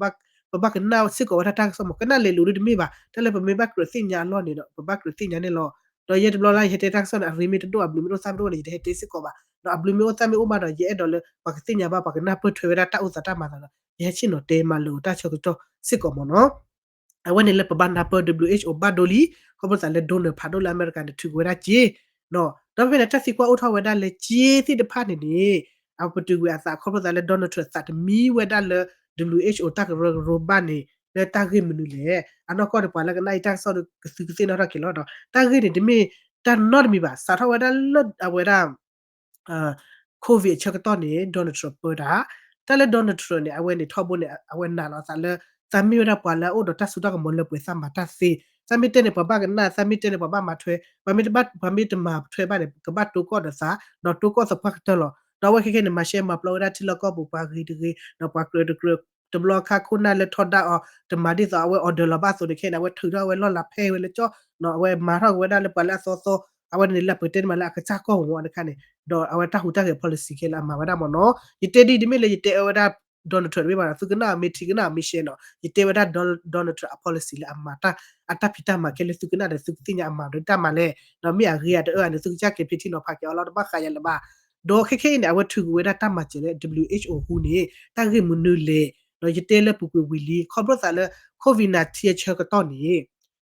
ပဘၣ်ကနၣ်စ့ၢ်ကီးဝဲဒၣ်တၢ်ကစီၣ်မ့ၢ် ကနၣ်လဲၤလိာ်ဒ်တမ့ၢ်ဘၣ်. တၢ်လၢပမ့ၢ်ဘၣ်ကြၢးသ့ၣ်ညါအလီၢ်န့ၣ်ဒီး ပဘၣ်ကြၢးသ့ၣ်ညါန့ၣ်လီၤ. ဒီးယဲတဘျီလၢယဟဲတဲတၢ်ကစီၣ်န့ၣ် အရ့မ့ၢ်တဒိၣ်အဘျုးမ့ၢ်တအိၣ်သၣ်မ့ၢ်တအိၣ်န့ၣ် ယတဟဲတဲစ့ၢ်ကီးဘၣ်. ဒီးအဘျုးမ့ၢ်အိၣ်သၣ်မ့ၢ်အိၣ်ဘၣ်ဒီး ယအဲၣ်ဒိးလၢ ပှၤကသ့ၣ်ညါဘၣ်ပှၤကနၢ်ပၢၢ်ထွဲဝဲဒၣ်တၢ်အိၣ်သးတၢ်မၤသးဒီး ယဟဲဆ့ၣ်နီၤတဲမၤလိာ်တၢ်ဆၢကတီၢ်စ့ၢ်ကီးမ့ၢ်နီၤ. အဝဲန့ၣ်လၢပဘၣ်နၢ်ပၢၢ် WHO ဘၣ်ဒိလံ, ခီဖျိသးလၢ donor ဖးဒိၣ်လၢအမဲရကၤန့ၣ် ထုးကွံာ်ဝဲဒၣ်စ့, ဒီးဖဲဖဲန့ၣ် တၢ်သံကွၢ်အိၣ်ထီၣ်ဝဲဒၣ်လၢစ့သ့ၣ်တဖၣ်န့ၣ်န့ၣ် အပတုာ်ကွံာ်အသးခီဖျိသးလၢ Donald Trump သးတမံဝဲဒၣ်လၢ WHO တၢ်ကရၢကရိဘၣ်န့ၣ် လၢတၢ်ဂ့ၢ်မနုၤလဲၣ်. အနီၢ်ကီၢ်န့ၣ် ပှၤလၢကနၣ်အံၤတၢ်ကစီၣ်ဒီး ကသုကသ့ၣ်နီၣ်ထီၣ်က့ၤလီၤဒီး တၢ်ဂ့ၢ်န့ၣ် တမ့ၢ်တၢ်နီတမံၤဘၣ်, စးထီၣ်ဝဲဒၣ်လၢအဝဲဒၣ် COVID အဆၢကတီၢ်န့ၣ် Donald Trump ပၢတၢ်, တၢ်လၢ Donald Trump န့ၣ် အဝဲန့ၣ်ထီဘိန့ၣ် အဝဲနာ်လီၤအသးလၢ သးမ့ၢ်ဝဲဒၣ်ပှၤလၢအအိၣ်ဒီးတၢ်စိတၢ်ကမီၤလၢပှဲၤသးမၤတၢ်သ့, သးမ့ၢ်တဲန့ၣ် ပှၤဘၣ်ကနၣ်, သးမ့ၢ်တဲန့ၣ် ပှၤဘၣ်မၤထွဲ, ပှၤမ့ၢ်တဘၣ်, ပှၤမ့ၢ်တမၤထွဲဘၣ်န့ၣ် ကဘၣ်တိကီၢ်ဒီးသး, ဒီးတိကီၢ်သပှၢ်ကတၢၢ်လီၤ. ဒီးအဝဲခဲခဲန့ၣ် မၤရှဲမၤပျီဝဲဒၣ်ထံလီၢ်ကီၢ်ပူၤ ပှၤဂ့ၤတဂ့ၤ, ဒီးပှၤကြၢးတကြၢး, တဘျီခါခိၣ်နၢ်လၢထီဒါအီၤ တမၤဒ်သိးအဝဲ order လီၤဘၣ်အသိးန့ၣ် ခဲန့ၣ် အဝဲထုးထီၣ်ဝဲလီၢ်လၤဖဲဝဲလၢကၠီ, အဝဲမၤထီၣ်က့ၤဝဲဒၣ်လၢပှၤလၢအသီသီ, အဝဲန့ၣ်လၢပကတဲန့ၣ်မးလၢအကစၢ်ကီၢ်ဝီတခါန့ၣ်, ဒီးအဝဲတၢ်ဟူးတၢ်ဂဲၤ policy ခဲလၢာ်အမၤဝဲဒၣ်မ့ၢ်နီၤ. ယတဲဒ်အံၤတမ့ၢ်လၢယတဲအၢဝဲဒၣ် Donald Trump တမ့ၢ်ဘၣ်နီၤ, သုကနၣ်အီၤမ့ၢ်ထံ ကနၣ်အီၤမ့ၢ်ရှဲနီၤ, ယတဲဝဲဒၣ် Donald Trump အ policy လၢအမၤတၢ်, အတၢ်ဖံးတၢ်မၤခဲလၢာ် သုကနၣ်ဒီးသုကသ့ၣ်ညါအမၤဒီးတၢ်မၤလဲၣ်, ဒီးမ့ၢ်အဂ့ၤအတအၢန့ၣ် သုကစၢ်က့ၤဖံးထံနီၤဖးက့ၤအီၤလီၤ, တဘၣ်ဃးယၤလၢၤဘၣ်. ဒီးခဲခဲအံၤန့ၣ် အဝဲထုးကွံာ်ဝဲဒၣ်တၢ်မၤစၢၤလၢ WHO ဟူန့ၣ် တၢ်ဂ့ၢ်မနုၤလဲၣ်, ဒီးယတဲလၢပူၤကွံာ်ဝံၤလံ ခီဖျိသးလၢ COVID nineteen အဆၢကတီၢ်န့ၣ်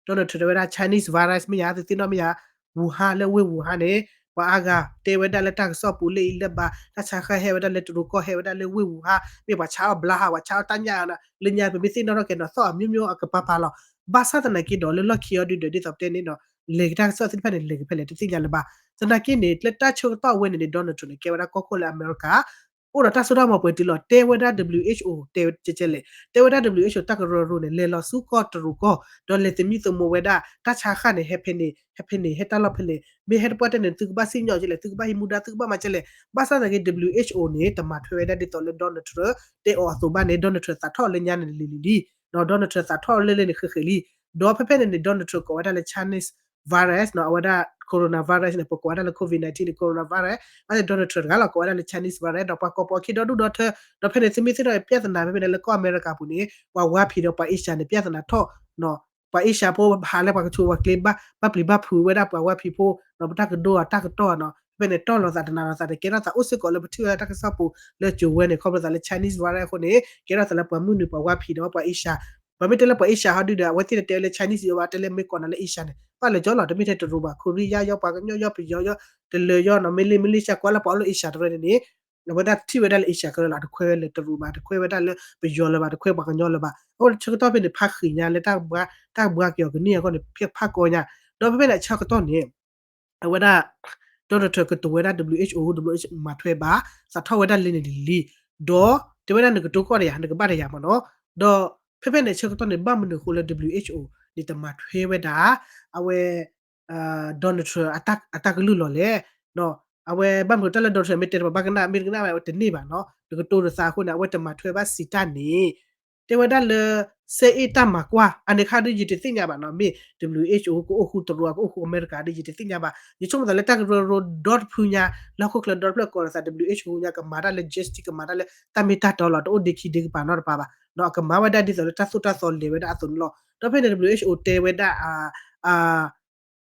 Donald Trump တဲဝဲဒၣ် Chinese virus မ့ၢ်ယါ သုသ့ၣ်နီၣ်မ့ၢ်ယါ, Wuhan လၢဝ့ၢ် Wuhan န့ၣ် ပှၤအါဂၤတဲဝဲဒၣ်လၢတၢ်ကစီၣ်ပူၤလၢအံၤလၢဘၣ်, တၢ်ဆါဃၣ်ဟဲဝဲဒၣ်လၢတရူးကီၢ် ဟဲဝဲဒၣ်လၢဝ့ၢ် Wuhan, မ့ၢ်ပှၤဆါအီၣ်ဘျါဟး ပှၤဆါအီၣ်တၢ်ညၣ်နီၤ, လၢညါပမ့ၢ်သ့ၣ်နီၣ်ထီၣ်က့ၤနီၤ သီၣ်အမျိုးမျိုးအကပၤပၤလီၤ. ဘၣ်ဆၣ်သနာ်က့ဒီး လၢလီၢ်ခံအီၤဒုဒီး ဒ်သိးပတဲန့ၣ်ဒီး လဲၤက့ၤတၢ်ကစီၣ်သ့ၣ်တဖၣ်န့ၣ် လဲၤက့ၤဖဲလဲၣ် တသ့ၣ်ညါလၢၤဘၣ်. သနာ်က့န့ၣ် လၢတၢ်ဆၢကတီၢ်အဝဲန့ၣ်န့ၣ် Donald Trump န့ၣ် ကဲဝဲဒၣ်ကီၢ်ခိၣ်လၢအမဲရကၤ အိၣ်ဒီးတၢ်စိတၢ်ကမီၤပှဲၤတုၤလီၤ. တဲဝဲဒၣ် WHO တဲကဲကဲလဲၣ်, တဲဝဲဒၣ် WHO တၢ်ကရၢကရိန့ၣ် လဲၤလီၤဆူကီၢ်တရူးကီၢ် ဒီးလဲၤသမံသမိးဝဲဒၣ် တၢ်ဆါဃၣ်န့ၣ် ဟဲဖဲန့ၣ် ဟဲဖဲန့ၣ် ဟဲတၢ်လီၢ်ဖဲလဲၣ်, မ့ၢ်ဟဲတပှၢ်တၢၢ်န့ၣ် သုကဘၣ်စံၣ်ညီၣ်ကဲလဲၣ်, သုကဘၣ်ဟံးမူဒါ သုကဘၣ်မၤကဲလဲၣ်. ဘၣ်ဆၣ်သနာ်က့ WHO န့ၣ် တမၤထွဲဝဲဒၣ်ဒ်သိးလၢ Donald Trump တဲအီၤအသိးဘၣ်န့ၣ် Donald Trump သးထီၣ်လၢညါန့ၣ်လံၤလံၤလံ, Donald Trump သးထီၣ်လၢလၢန့ၣ်ဃဲးဃဲးလံ. ဒီးဖဲဖဲန့ၣ်န့ၣ် Donald Trump ကိးဝဲဒၣ်လၢ Chinese virus နီၤ, အဝဲဒၣ် coronavirus န့ၣ် ပကိးဝဲဒၣ်လၢ COVID nineteen န့ၣ် coronavirus, ဘၣ်ဆၣ် Donald Trump တဂၤလီၤ ကိးဝဲဒၣ်လၢ Chinese virus ဒီးပှၤကိးပအီၤခံဒီဒူၣ်ဒီထၢ, ဒီးဖဲန့ၣ် သုမ့ၢ်သ့ၣ်နီၣ် ပြဿနာ ဖဲဖဲန့ၣ် လၢကီၢ်အမဲရကၤပူၤန့ၣ် ပှၤဝါဖံးဒီးပှၤအ့ရှၢန့ၣ် ပြဿနာထီၣ်နီၤ, ပှၤအ့ရှၢဖိဟးလၢပှၤကဆိးပှၤကျ့ ဘၣ်ပျံၤဘၣ်ဖုးဝဲဒၣ်ပှၤဝါဖံးဖိနီၤ, ပတၢ်ကဒိအီၤတၢ်ကတီၢ်နီၤ, ဖဲဖဲန့ၣ် တီၢ်လီၤသးတနၤလီၤသးန့ၣ် ကဲထီၣ်သးအိၣ်စ့ၢ်ကီးလၢပထံၣ်ဝဲဒၣ်တၢ်ကစီၣ်ပူၤလၢကၠိၤဝဲန့ၣ် ခီဖျိသးလၢ Chinese virus အဃိန့ၣ် ကဲထီၣ်သးလၢပှၤမုၢ်နုာ်ပှၤဝါဖံးဒီးပှၤအ့ရှၢ, ပှၤမ့ၢ်တဲလၢပှၤအ့ရှၢဟီဒုဒီး အဝဲသ့ၣ်န့ၣ်တဲဝဲလၢ Chinese ယိဘၣ် တဲလၢမ့ၢ်ကိးနၤလၢအ့ရှၢန့ၣ် ဘၣ်လဲၤကၠီလီၤ တမ့ၢ်ထဲတရူးဘၣ် ခိရံယါယီ ပှၤကညီယီ ပယီၤယီ တလၢၤယီနီၤ မ့ၢ်လ့ၣ် မ့ၢ်လ့ၣ် ရှါကွၢ်လၢပှၤအိၣ်လၢ Asia တရၢန့ၣ်န့ၣ် အဝဲဒၣ်ထံၣ်ဝဲဒၣ်လၢ Asia ကရၢလီၤ တခွဲးဝဲလၢတရူးဘၣ် တခွဲးဝဲဒၣ်လၢ ပယီၤလၢၤဘၣ် တခွဲးပှၤကညီလၢၤဘၣ် အဃိဆၢကတီၢ်ဖဲန့ၣ် ဖးဃံးညါလၢ တၢ်ကဘှါက့ၤအီၤကန့ၢ်အဂီၢ်န့ၣ် ဖးကီညါ ဒီးဖဲဖဲန့ၣ်အဆၢကတီၢ်န့ၣ် အဝဲဒၣ် Donald Trump ကတိၤဝဲဒၣ် W H O W H O မၤထွဲဘၣ် စးထီၣ်ဝဲဒၣ်လၢန့ၣ်လံ ဒီးတဲဝဲဒၣ်နကတိၤကီၢ်တယၤ နကဘၣ်တယၤမ့ၢ်နီၤ ဒီးဖဲဖဲန့ၣ်အဆၢကတီၢ်န့ၣ် ဘၣ်မနုၤအဃိလၢ W H O န့ၣ်တမၤထွဲဝဲဒၣ် အဝဲ Donald Trump အတၢ်ကလုၢ်လီၤလဲၣ် အဝဲဘၣ်မနုၤတၢ်လၢ Donald Trump မ့ၢ်တဲတဘၣ်ဘၣ်ကနၣ် မ့ၢ်တကနၣ်ဝဲတန့ၢ်ဘၣ်နီၤ နကတိၤတသးအဃိန့ၣ် အဝဲတမၤထွဲဘၣ်စံးတၢ်န့ၣ် တဲဝဲဒၣ်လၢ စဲအ့ၣ်တၢ်မၤကွၢ် အန့ၣ်ခါဒ်ယတသ့ၣ်ညါဘၣ်နီၤ မ့ၢ် W H O ကအိၣ်ဃူတရူး ကအိၣ်ဃူအမဲရကၤဒ်ယတသ့ၣ်ညါဘၣ် ယဆိကမိၣ်သးလၢတၢ်ကရၢကရိဒီတဖုညါ လၢဟီၣ်ခိၣ်ချၢဒီတဖျၢၣ်ကိးလီၤသး W H O ညါ ကမၤတၢ်လၢ justice ကမၤတၢ်လၢတၢ်မ့ၢ်တၢ်တီလီၤ တအိၣ်ဒ့ခံဒ့ကပၤနီတပၤဘၣ် အကမၤဝဲဒၣ်ဒ်သိးလၢတၢ်သိၣ်တၢ်သီလဲၤဝဲဒၣ်အသိးန့ၣ်လီၤ ဒီးဖဲန့ၣ် W H O တဲဝဲဒၣ်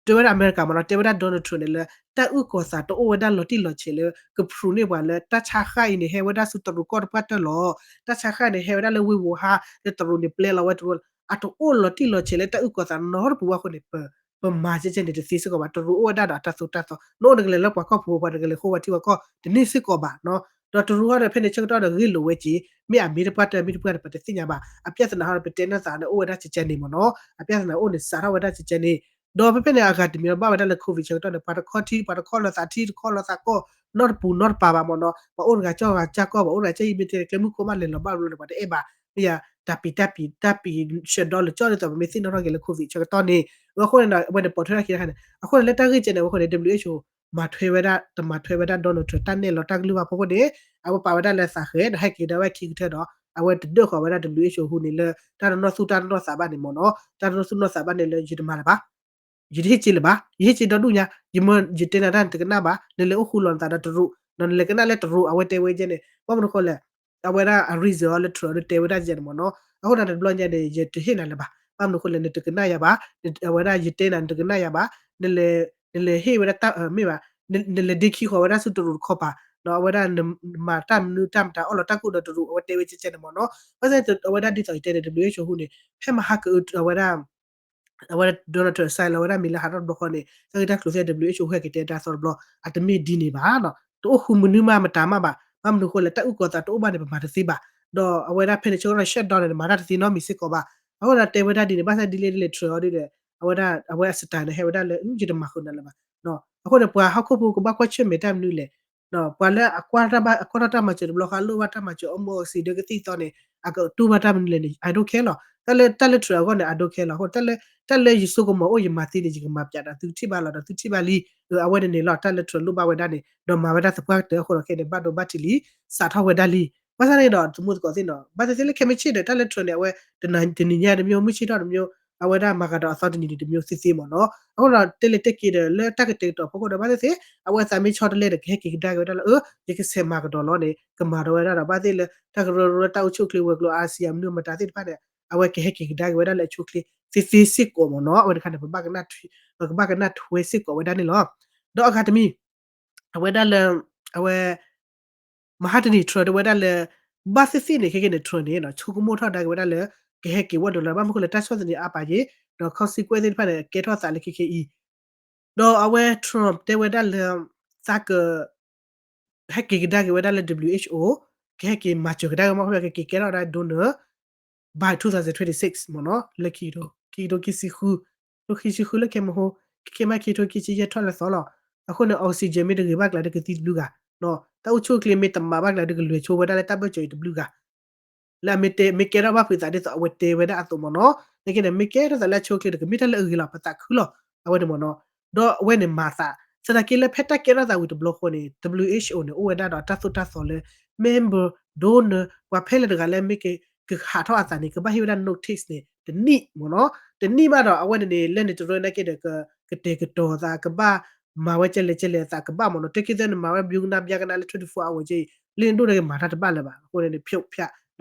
တဲဝဲဒၣ်အမဲရကၤမ့ၢ်နီၤ တဲဝဲဒၣ် Donald Trump န့ၣ်လၢ တၢ်အုၣ်ကီၤသးတအိၣ်ဝဲဒၣ်လီၤတံၢ်လီၤဆဲးလၢ က prove န့ၢ်ပှၤလၢ တၢ်ဆါဃၢ်အံၤန့ၣ် ဟဲဝဲဒၣ်ဆူတရူးကီၢ်တပှၢ်တၢၢ်လီၤ. တၢ်ဆါဃၢ်န့ၣ် ဟဲဝဲဒၣ်လၢဝ့ၢ်ဝူဟါ လၢတရူးန့ၣ် ပျဲလီၤဝဲတရူး အတအိၣ်လီၤတံၢ်လီၤဆဲးလၢတၢ်အုၣ်ကီၤသးနီတပူၤဘၣ်အဃိန့ၣ် ပ ပမၤကဲကဲန့ၣ်တသ့စ့ၢ်ကီးဘၣ် တရူးအိၣ်ဝဲဒၣ်ဒီးအတၢ်သိၣ်တၢ်သီ နအိၣ်နကလဲၤလၢပှၤကီၢ်ပူၤ ပှၤနကလဲၤဃိဝဲထံဝဲကီၢ် တန့ၢ်စ့ၢ်ကီးဘၣ်နီၤ ဒီးတရူးဟီဒီးဖဲန့ၣ်ဆၢကတီၢ်ဒီးဂ့ၢ်လိာ်ဝဲက့ၤ မ့ၢ်အမ့ၢ်တပှၢ်တၢၢ် မ့ၢ်တပှၢ်တၢၢ် ပတသ့ၣ်ညါဘၣ် အပြဿနာဟီဒီးပတဲနီၢ်သးန့ၣ်အိၣ်ဝဲဒၣ်ကဲကဲန့ၣ်မ့ၢ်နီၤ အပြဿနာအိၣ်န့ၣ် စးထီၣ်ဝဲဒၣ်ကဲကဲန့ၣ် ဒီးဖဲဖဲန့ၣ် အဂၤတမံၤဒီးဘၣ်ဝဲဒၣ်လၢ COVID ဆၢကတီၢ်န့ၣ် ပှၤတခီထံ ပှၤတခီလီၤသးထံ တခီလီၤသးကီၢ် နီတပူၤနီတပၤဘၣ်မ့ၢ်နီၤ ပှၤအိၣ်တဂၤကၠီၣ်ဂၤကၠၢ်ကီၢ် ပှၤအိၣ်တဂၤကၠီၣ်အံၤမ့ၢ်တဲကျဲမုၢ်ခိၣ်မးလဲၤလီၤဘၣ်ဘျီန့ၣ် ပှၤတအဲၣ်ဘၣ် မ့ၢ်ယၤ တၢ်ပံၤတၢ်ပံၤ တၢ်ပံၤ ရှဲဒီလၢကၠီၣ်ဒ်သိးပမ့ၢ်သ့ၣ်နီၣ်ထီၣ်က့ၤလၢ COVID ဆၢကတီၢ်န့ၣ် အဃိန့ၣ်ဒီး အဝဲန့ၣ်ပိာ်ထွဲထီၣ်ခံတခါန့ၣ် အဃိန့ၣ်လၢတၢ်ဂ့ၢ်ကဲန့ၣ် အဝဲဃိန့ၣ် W H O မၤထွဲဝဲဒၣ် တမၤထွဲဝဲဒၣ် Donald Trump တၢ်နဲၣ်လီၤတၢ်ကလုၢ်ဘၣ်ဖီခိၣ်န့ၣ် အဝဲပာ်ဝဲဒၣ်လၢသးဃဲၤ ဒီးဟဲက့ၤကဒါဝဲခံကထၢဒီး အဝဲတဒၢၣ်ဃီၤဝဲဒၣ် W H O ဟူန့ၣ်လၢ တၢ်တနီၢ်သူၣ်တၢ်တနီၢ်သးဘၣ်န့ၣ်မ့ၢ်နီၤ တၢ်တနီၢ်သူၣ်နီၢ်သးဘၣ်န့ၣ်လၢယတမၤလၢၤဘၣ် ယတဟ့ၣ်က့ၤလၢၤဘၣ် ယဟ့ၣ်က့ၤဒီဒူၣ်ညါ ယမ့ၢ်ယတဲနၤတၢ်နတကနၣ်ဘၣ် နလဲၤအိၣ်ဃူလီၤနသးဒီးတရူး ဒီးနလဲၤကနၣ်လၢတရူး အဝဲတဲဝဲကဲန့ၣ် ဘၣ်မနုၤဃိလဲၣ် အဝဲဒၣ်အ reason လၢတရူးဒီးတဲဝဲဒၣ်ကဲန့ၣ်မ့ၢ်နီၤ အဃိဒီးတဘျီညါန့ၣ် ယတဟ့ၣ်နၤလၢၤဘၣ် ဘၣ်မနုၤဃိလဲၣ် နတကနၣ်ယၤဘၣ် အဝဲဒၣ်ယတဲနၤနတကနၣ်ယၤဘၣ် နလဲၤ နလဲၤဟ့ၣ်ဝဲဒၣ်တၢ်မ့ၢ်ဘၣ် နလဲၤဒ့ခံဃီၤဝဲဒၣ်ဆူတရူးတခီပၤ ဒီးအဝဲဒၣ်နမၤတၢ်မနုၤတၢ်မတၤအီၣ်လီၤတၢ်ကူၣ်ဒီးတရူး အဝဲတဲဝဲကဲကဲန့ၣ်မ့ၢ်နီၤ ဘၣ်ဆၣ်အဝဲဒၣ်ဒ်သိးယတဲန့ၣ် W H O ဟူန့ၣ် ဖဲမဟါကအု အဝဲဒၣ် အဝဲ Donald Trump sign လီၤဝဲဒၣ်မံၤလၢဟးထီၣ်တဘျီဃီန့ၣ် တၢ်ဂ့ၢ်တၢ်ကျိၤသ့ၣ် W H O ဟဲက့ၤတဲတၢ်သီတဘျီ အတမ့ၢ်ဒ်န့ၣ်ဘၣ်နီၤ တအိၣ်ဃူမနုၤမးမတၤမးဘၣ် ဘၣ်မနုၤဃိလဲၣ် တၢ်အုၣ်ကီၤသးတအိၣ်ဘၣ်န့ၣ် ပမၤတသ့ဘၣ် ဒီးအဝဲဒၣ်ဖဲန့ၣ် ဆၢကတီၢ် shutdown န့ၣ် မၤတၢ်တသ့နီတမံၤစ့ၢ်ကီးဘၣ် အဃိဒီးတဲဝဲဒၣ်ဒ်န့ၣ် ဘၣ်ဆၣ်ဒ်လဲၣ်ဒ်လဲၣ် Trump အီၤဒ်ဒီး အဝဲဒၣ် အဝဲအ style န့ၣ် ဟဲဝဲဒၣ်လၢ ယတမၤဃုာ်နၤလၢၤဘၣ် အဃိန့ၣ် ပှၤဟီၣ်ခိၣ်ဖိကဘၣ်ကွၢ်ဆၢၣ်မဲာ်တၢ်မနုၤလဲၣ် ပှၤလၢအကွၢ်ထီၣ်တၢ်မၤစၢၤတဘျီဃီ လိၣ်ဘၣ်တၢ်မၤစၢၤ အီၣ်မူအီစံးဒၢကသံၣ်သီန့ၣ် အကတူၢ်ဘၣ်တၢ်မနုၤလဲၣ်န့ၣ် I don't care လီၤ တၢ်လၢ တၢ်လၢ Trump အဂီၢ်န့ၣ် I don't care လီၤ အဃိ တၢ်လၢယစိကမီၤအိၣ် ယမၤသ့န့ၣ် ယကမၤပၠးဒီး သုထံၣ်ဘၣ်လီၤဒီး သုထံၣ်ဘၣ်လံ အဝဲန့ၣ်န့ၣ်လီၤ တၢ်လၢ Trump လိၣ်ဘၣ်ဝဲဒၣ်န့ၣ် ဒီးမၤဝဲဒၣ်သပှၢ်ကတၢၢ်အဃိဒီးခဲန့ၣ် ဘၣ်ဒိဘၣ်ထံးလံ စးထီၣ်ဝဲဒၣ်လံ ဘၣ်ဆၣ်န့ၣ်ဒီး သမူသကိးသ့ၣ်နီၤ ဘၣ်သ့ၣ်သ့ၣ်လၢခဲမ့ၢ်ဆ့ၣ်ဒီး တၢ်လၢ Trump န့ၣ် အဝဲ တနံၤညါတမျိုး မုၢ်ဆ့ၣ်ထီၣ်တမျိုး အဝဲဒၣ်မၤကဒီးအသီတနံၤန့ၣ်တမျိုးသ့သ့မ့ၢ်နီၤ အဃိဒီးတဲလဲၤတဲက့ၤဒီး လၢတၢ်ကတဲာ်ကတီၤဖီခိၣ်ဒီး ဘၣ်သ့ၣ်သ့ၣ် အဝဲသးမ့ၢ်ဆီတလဲဒီး ကဟဲက့ၤကဒါက့ၤဝဲဒၣ်လၢ အၢ ယကဆဲးမၤကဒီးလီၤန့ၣ် ကမၤဒီးဝဲဒၣ်ဒီး ဘၣ်သ့ၣ်လၢ တၢ်ကရၢကရိလၢတၢ်အိၣ်ဆူၣ်အိၣ်ချ့ဝဲၤကျိၤ Asia မနုၤမတၤသ့ၣ်တဖၣ်န့ၣ် အဝဲကဟဲက့ၤကဒါက့ၤဝဲဒၣ်လၢအဆိအချ့သ့သ့စ့ၢ်ကီးမ့ၢ်နီၤ အဝဲတခါန့ၣ် ပကဘၣ်ကနၣ်ထွဲစ့ၢ်ကီးဝဲဒၣ်န့ၣ်လီၤ ဒီးအဂၤတမံၤ အဝဲဒၣ်လၢ အဝဲ မဟါတနံၤ Trump တဲဝဲဒၣ်လၢ ဘၣ်သ့ၣ်သ့ၣ်န့ၣ် ခဲကနံၣ်န့ၣ် Trump န့ၣ် ဆိကမိၣ်ထီၣ်ဒါက့ၤဝဲဒၣ်လၢ ကဟဲက့ၤဝဲဒိၣ်လီၤ ဘၣ်မနုၤဃိလဲၣ် တၢ်ဆီၣ်သနံးအါပာ်ယ့ၣ် ဒီး consequence သ့ၣ်တဖၣ်န့ၣ် ကဲထီၣ်သးလၢခဲခဲအံၤ ဒီးအဝဲ Trump တဲဝဲဒၣ်လၢ သးက ဟဲက့ၤကဒါက့ၤဝဲဒၣ်လၢ W H O ကဟဲက့ၤမၤစၢၤကဒါက့ၤ မ့ၢ်ကဟဲက့ၤကဲထီၣ်ဝဲဒၣ် donor by twenty twenty-six မ့ၢ်နီၤ လၢခံကထိ ခံကထိခံဆံဃု ခံဆံဃုလၢခဲမဟိ ခဲမး ခံကထိခံဆံယဲၢ်ထီၣ်လၢသီလီၤ. အဃိန့ၣ် oxygen မ့ၢ်တဂ့ၤဘၣ်ကျါဒီးကသံတဘျုးဂၤ, တၢ်အိၣ်ဆူၣ်အိၣ်ချ့မ့ၢ်တမၤဘၣ်ကျါဒီးကလွဲၤဆိဝဲဒၣ်လၢတၢ်ဘၢၣ်စၢၤအံၤတဘျုးဂၤ လၢအမ့ၢ်တဲ မ့ၢ်ကဲထီၣ်ဘၣ်ဖုးသးဒ်သိးအဝဲတဲဝဲဒၣ်အသိးမ့ၢ်နီၤ, နာ်က့န့ၣ် မ့ၢ်ကဲထီၣ်သးလၢအဆိအချ့ဒီး ကမ့ၢ်တၢ်လၢအဂ့ၤလီၤ ပသးခုလီၤ အဝဲန့ၣ်မ့ၢ်နီၤ, ဒီးအဝဲန့ၣ်မၤသး သနာ်က့လၢဖဲတၢ်ကဲထီၣ်သးဝံၤတဘျီဃီန့ၣ် W H O န့ၣ် အိၣ်ဝဲဒၣ်ဒီးတၢ်သိၣ်တၢ်သီလၢ member donor ပှၤဖဲလဲၣ်တဂၤလၢမ့ၢ်ကဟးထီၣ်အသးန့ၣ် ကဘၣ်ဟ့ၣ်ဝဲဒၣ် notice န့ၣ် တနံၣ်မ့ၢ်နီၤ, တနံၣ်ဘၣ်ဒီး အဝဲန့ၣ်န့ၣ် လၢန့ၣ်တရၢနာ်က့ဒီး ကတဲာ်ကတီၤသး ကဘၣ်မၤဝဲကဲလဲၣ်ကဲလဲၣ်အသးကဘၣ်မ့ၢ်နီၤ, တၢ်က့သၢန့ၣ် မၤဝဲဘျုးကနၣ်ဘျါကနၣ်လၢ twenty-four hour က့အံၤ လၢန့ၣ်ဒိၣ်န့ၣ်ကမၤတၢ်တဘၣ်လၢၤဘၣ်, အဃိန့ၣ်န့ၣ် ဖျိဖျါ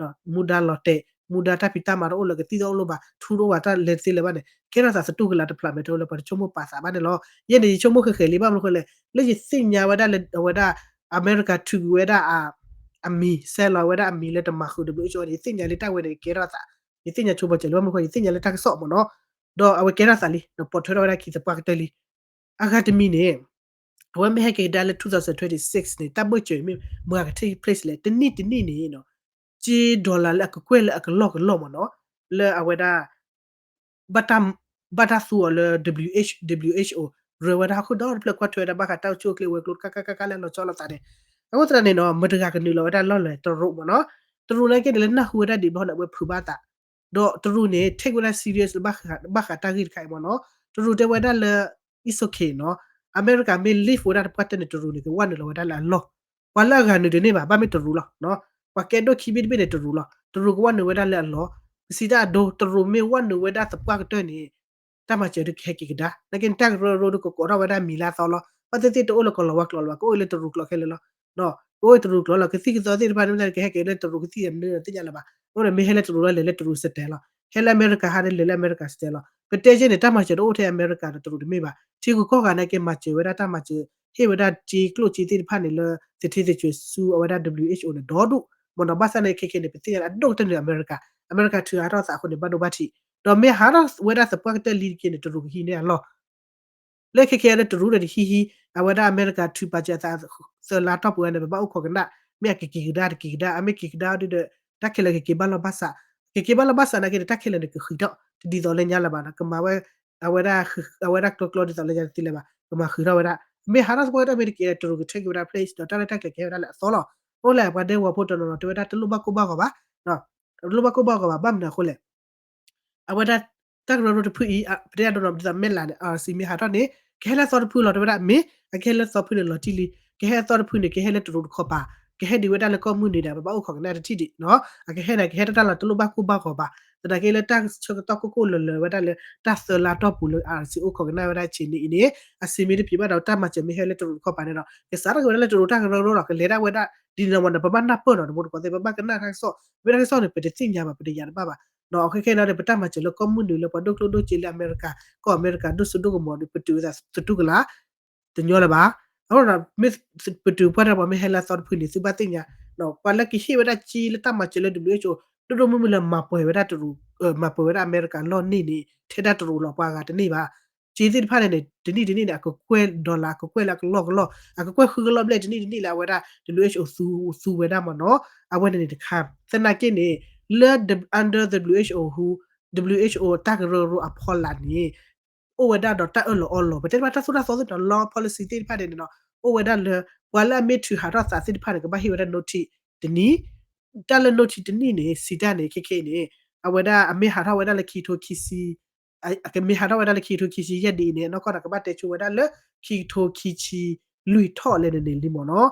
မူဒါလီၤတဲာ် မူဒါတၢ်ဖံးတၢ်မၤတအိၣ်လၢၤ ကသံၣ်တအိၣ်လၢၤဘၣ် ထူတအိၣ်ဘၣ် တၢ်လဲၤတသ့လၢၤဘၣ်န့ၣ် ကဲထီၣ်သးသတူၢ်ကလာ်တဖျးမဲာ်ထီလၢပှၤတဆိကမိၣ်ပာ်သးဘၣ်န့ၣ်လီၤ. ယဲန့ၣ် ယဆိကမိၣ်ဃဲးဃဲးလံ ဘၣ်မနုၤဃိလဲၣ် လၢယသ့ၣ်ညါဝဲဒၣ်လၢအဝဲဒၣ် အမဲရကၤထုးကွံာ်ဝဲဒၣ် အမံၤ ဆဲးလီၤဝဲဒၣ်အမံၤလၢတမၤဃုာ် W H O န့ၣ် ယသ့ၣ်ညါလၢတၢ်ဝဲန့ၣ်ကဲထီၣ်သး, ယသ့ၣ်ညါဆိပာ်စၢၤလံ ဘၣ်မနုၤဃိ ယသ့ၣ်ညါလၢတၢ်ကစီၣ်မ့ၢ်နီၤ ဒီးအဝဲကဲထီၣ်သးလံ, ပိာ်ထွဲထီၣ်ဝဲဒၣ်ခံသပှၢ်ကတၢၢ်လံ. အဂၤတမံၤန့ၣ် အဝဲမ့ၢ်ဟဲက့ၤကဒါလၢ two thousand twenty-six န့ၣ် တၢ်ဘၢၣ်စၢၤမ့ၢ်မၤက take place လဲၣ်, တနံၣ်တနံၣ်န့ၣ် ကၠ့ dollar လၢအကကွဲၢ်လၢအကလီၢ်ကလီၢ်မ့ၢ်နီၤ, လၢအဝဲဒၣ် ဘၣ်တၢ်သူအီၤလၢ W H, W H O ရၢဝဲဒၣ်ဟီၣ်ခိၣ်ဒီတဖျၢၣ် ကွၢ်ထွဲဝဲဒၣ်ဘၣ်ဃးတၢ်အိၣ်ဆူၣ်အိၣ်ချ့ဝဲၤကျိၤတခါခါခါခါလၢအလီၤဆီလိာ်သးန့ၣ်, အဃိသတးန့ၣ်နီၤ မတၤတဂၤကနုာ်လီၤဝဲဒၣ်လီၢ်လဲၣ်, တရူးမ့ၢ်နီၤ. တရူးနာ်က့န့ၣ် လၢနၢ်ဟူဝဲဒၣ်ဒံးဘျီန့ၣ် အဝဲဖုးဘၣ်သး, ဒီးတရူးန့ၣ် take ဝဲဒၣ် serious လၢ ဘၣ်ဃးတၢ်ဂ့ၢ်တခါအံၤမ့ၢ်နီၤ. တရူးတဲဝဲဒၣ်လၢ it's okay နီၤ, အမဲရကၤမ့ၢ် leave ဝဲဒၣ်သပှၢ်ကတၢၢ်န့ၣ် တရူးန့ၣ် ကဝဲနုာ်လီၤဝဲဒၣ်လၢအလီၢ်, ပှၤလၢအဂၤနုာ်တန့ၢ်ဘၣ်, ဘၣ်မ့ၢ်တရူးလီၤ. ပှၤကဲဒိၣ်ခံဘ့ၣ်တဘ့ၣ်န့ၣ် တရူးလီၤ, တရူးကဝဲနုာ်ဝဲဒၣ်လၢအလီၢ်. ပစံးတၢ်အဒိ တရူးမ့ၢ်ဝဲနုာ်ဝဲဒၣ်သပှၢ်ကတၢၢ်န့ၣ် တၢ်မၤစၢၤဒုးကဟဲက့ၤကဒါ, နာ်က့န့ၣ် တၢ်ကရၢကရိဒုးကကိးထီၣ်ဝဲဒၣ်မံၤလၢအသီလီၤ. ဘၣ်သ့ၣ်သ့ၣ်တအိၣ်လၢကီၢ်လီၤဝါကျိာ်လၢၤဘၣ်, ကအိၣ်လၢတရူးကျိာ်ခဲလၢာ်လီၤ. ကအိၣ်လၢတရူးကျိာ်လီၤ, ကသံၣ်ကသီသ့ၣ်တဖၣ်န့ၣ် မ့ၢ်ကဟဲက့ၤလၢတရူးကသံၣ်ယဲၢ်မနုၤသ့ၣ်ညါလၢၤဘၣ်. အဃိန့ၣ် မ့ၢ်ဟဲလၢတရူးလီၤလဲၤလၢတရူး style လီၤ, ဟဲလၢအမဲရကၤဟးန့ၣ် လဲၤလၢအမဲရကၤ style လီၤ. ပတဲက့န့ၣ် တၢ်မၤစၢၤတအိၣ်ထဲအမဲရကၤဒီးတရူးတမ့ၢ်ဘၣ်, ထံဂုၤကီၢ်ဂၤနာ်က့မၤစၢၤဝဲဒၣ်တၢ်မၤစၢၤ ဟ့ၣ်ဝဲဒၣ်ကၠ့ကျိၣ်ကၠ့သ့ၣ်တဖၣ်န့ၣ်လၢ သထ့သကွံးဆူအဝဲဒၣ် W H O န့ၣ် ဒီဒူၣ်မ့ၢ်နီၤ. ဘၣ်ဆၣ်န့ၣ် ခဲခဲန့ၣ် ပသ့ၣ်ညါလၢအဒိၣ်ကတၢၢ်န့ၣ် အမဲရကၤ, အမဲရကၤထုးဟးထီၣ်သးအဃိန့ၣ် ဘၣ်ဒိဘၣ်ထံး, ဒီးမ့ၢ်ဟးထီၣ်ဝဲဒၣ်သပှၢ်ကတၢၢ်လံတက့ၢ်န့ၣ် တရူးကဟံးန့ၢ်အလီၢ် လၢခဲခဲအံၤလၢတရူးဒီးတဟံးဟံး, အဝဲဒၣ်အမဲရကၤထုးပာ်စၢၤအသး သၢလါတီၢ်ပူၤဝဲန့ၣ် ပဘၣ်အိၣ်ခိးကနၣ်, မ့ၢ်အကက့ၤကဒါတက့ၤကဒါ, အမ့ၢ်က့ၤကဒါအီၤဒုဒီး တၢ်ခဲလၢာ်ကက့ၤဘၣ်လီၢ်ဘၣ်စး, ကက့ၤဘၣ်လီၢ်ဘၣ်စးနာ်က့ဒီး တၢ်ခဲလၢာ်န့ၣ်ကဃံးထီၣ် တဒ်သိးလၢညါလၢၤဘၣ်နီၤ, ကမၤဝဲ အဝဲဒၣ် အဝဲဒၣ်ကျိကျိဒ်သိးလၢညါတသ့လၢၤဘၣ်, ကမၤဃံးထီၣ်ဝဲဒၣ်, မ့ၢ်ဟးထီၣ်သပှၢ်ကတၢၢ်မ့ၢ်တက့ၢ်ဒီး တရူးက take ဝဲဒၣ် place ဒီးတၢ်ရဲၣ်တၢ်ကျဲၤကဟဲဝဲဒၣ်လၢအသီလီၤ. အိၣ်လဲၣ် ပှၤဒဲကဝီၤဖိတနီၤနီၤတဲဝဲဒၣ်တလိၣ်ဘၣ်ကိၢ်ဘၣ်ဂီၤဘၣ်, တလိၣ်ဘၣ်ကိၢ်ဘၣ်ဂီၤဘၣ်, ဘၣ်မနုၤအဃိလဲၣ် အဝဲဒၣ် တၢ်ကရၢကရိတဖုအံၤ ပတဲအဒိနီၤ ဒ်သိးမဲၢ်လးန့ၣ် R C မ့ၢ်ဟးထီၣ်န့ၣ် ကဟဲလၢအသီတဖုလီၤ တဲဝဲဒၣ် မ့ၢ် အကဟဲလၢသီတဖုန့ၣ်လီၤတံၢ်လံ, ကဟဲအသီတဖုန့ၣ် ကဟဲလၢတရူးတခီပၤ, ကဟဲဒံးဝဲဒၣ်လၢကီၢ်မုၢ်နုာ်ဒီး ပဘၣ်အိၣ်ခိးကနၣ်တထံၣ်ဒံးနီၤ, အကဟဲန့ၣ် ကဟဲတၢ်လီၤတလိၣ်ဘၣ်ကိၢ်ဘၣ်ဂီၤဘၣ်, သနာ်က့လၢတၢ်ဆၢကတီၢ်ကိၢ်ကိၢ်လၢၤလၢၤဝဲဒၣ်လၢ တၢ်သၢလါတီၢ်ပူၤလၢ R C အိၣ်ခိးကနၣ်ဝဲဒၣ်ဆ့ၣ်န့ၣ်အံၤန့ၣ် အဆ့ၣ်မ့ၢ်တပျံၤဘၣ်ဒီး တၢ်မၤစၢၤမ့ၢ်ဟဲလၢတရူးတခီပၤန့ၣ်ဒီး ကစးထီၣ်က့ၤဝဲဒၣ်လၢတရူးတၢ်ကရၢကရိလီၤ, ကလဲၤဒၣ်ဝဲဒၣ် ဒ်န့ၣ်မ့ၢ်ဒီး ပဘၣ်နၢ်ပၢၢ်နီၤ တမူတကိးသ့ၣ် ပဘၣ်ကနၣ်တၢ်ကစီၣ်, မ့ၢ်တၢ်ကစီၣ်န့ၣ် ပတသ့ၣ်ညါဘၣ် ပတယာ်တဘၣ်ဘၣ်, ဒီးခဲခဲန့ၣ်ဒီး ပတၢ်မၤစၢၤလၢကီၢ်မုၢ်နုာ်လၢပှၤဒိၣ်ကျိၣ်ဒိၣ်စ့လၢအမဲရကၤ, ကီၢ်အမဲရကၤဒိၣ်စိဒိၣ်ကမီၤဒီး ပတုာ်ဝဲသးသတူၢ်ကလာ် တညီလၢၤဘၣ်. အဃိဒီး မ့ၢ်ပတုာ်ပှၢ်တၢ်ပှၤမ့ၢ်ဟဲလၢအသီတဖုန့ၣ် သုဘၣ်သ့ၣ်ညါ, ပှၤလၢကဟ့ၣ်ဝဲဒၣ်ကၠ့လၢတၢ်မၤစၢၤလၢ W H O ဒိၣ်ဒိၣ်မုၢ်မုၢ်လၢမၤပှဲၤဝဲဒၣ်တရူး, မၤပှဲၤဝဲဒၣ်အမဲရကၤလီၢ်န့ၢ်န့ၣ် ထဲဒၣ်တရူးလီၤ ပှၤဂၤတန့ၢ်ဘၣ်. ကၠ့သ့ၣ်တဖၣ်န့ၣ်န့ၣ် တနံၣ်တနံၣ်န့ၣ် အကကွဲၢ် dollar အကကွဲၢ်လၢအကလီၢ်ကလီၢ်, အကကွဲၢ်ဃုကလီၢ်ဘျဲၣ် တနံၣ်တနံၣ်လၢအဝဲဒၣ် W H O သူဝဲဒၣ်မ့ၢ်နီၤ, အဝဲန့ၣ်န့ၣ်တခါ, သနာ်က့န့ၣ် လၢ under W H O ဟူ W H O တၢ်ကရၢကရိအဖီလာ်န့ၣ် အိၣ်ဝဲဒၣ်ဒီးတၢ်အၢၣ်လီၤအီလီၤ ပတဲတဘၣ်တၢ်သိၣ်တၢ်သီသ့ၣ်နီၤ law policy သ့ၣ်တဖၣ်န့ၣ်န့ၣ်နီၤ, အိၣ်ဝဲဒၣ်လၢ ပှၤလၢအမ့ၢ်ထုးဟးထီၣ်သးသ့ၣ်တဖၣ်န့ၣ် ကဘၣ်ဟ့ၣ်ဝဲဒၣ် notice တနံၣ်, တၢ်လၢ notice တနံၣ်န့ၣ် စံးတၢ်န့ၣ် ခဲခဲအံၤန့ၣ် အဝဲဒၣ်အမ့ၢ်ဟးထီၣ်ဝဲဒၣ်လၢခံကထိခံဆံ, အကမ့ၢ်ဟးထီၣ်ဝဲဒၣ်လၢခံကထိခံဆံယဲၢ်ဒ်အံၤန့ၣ် နီၢ်ကီၢ်န့ၣ် ကဘၣ်တဲဆိဝဲဒၣ်လၢ ခံကထိခံဆံလွံၢ်ထီၣ်လဲၣ်န့ၣ်န့ၣ်လံမ့ၢ်နီၤ.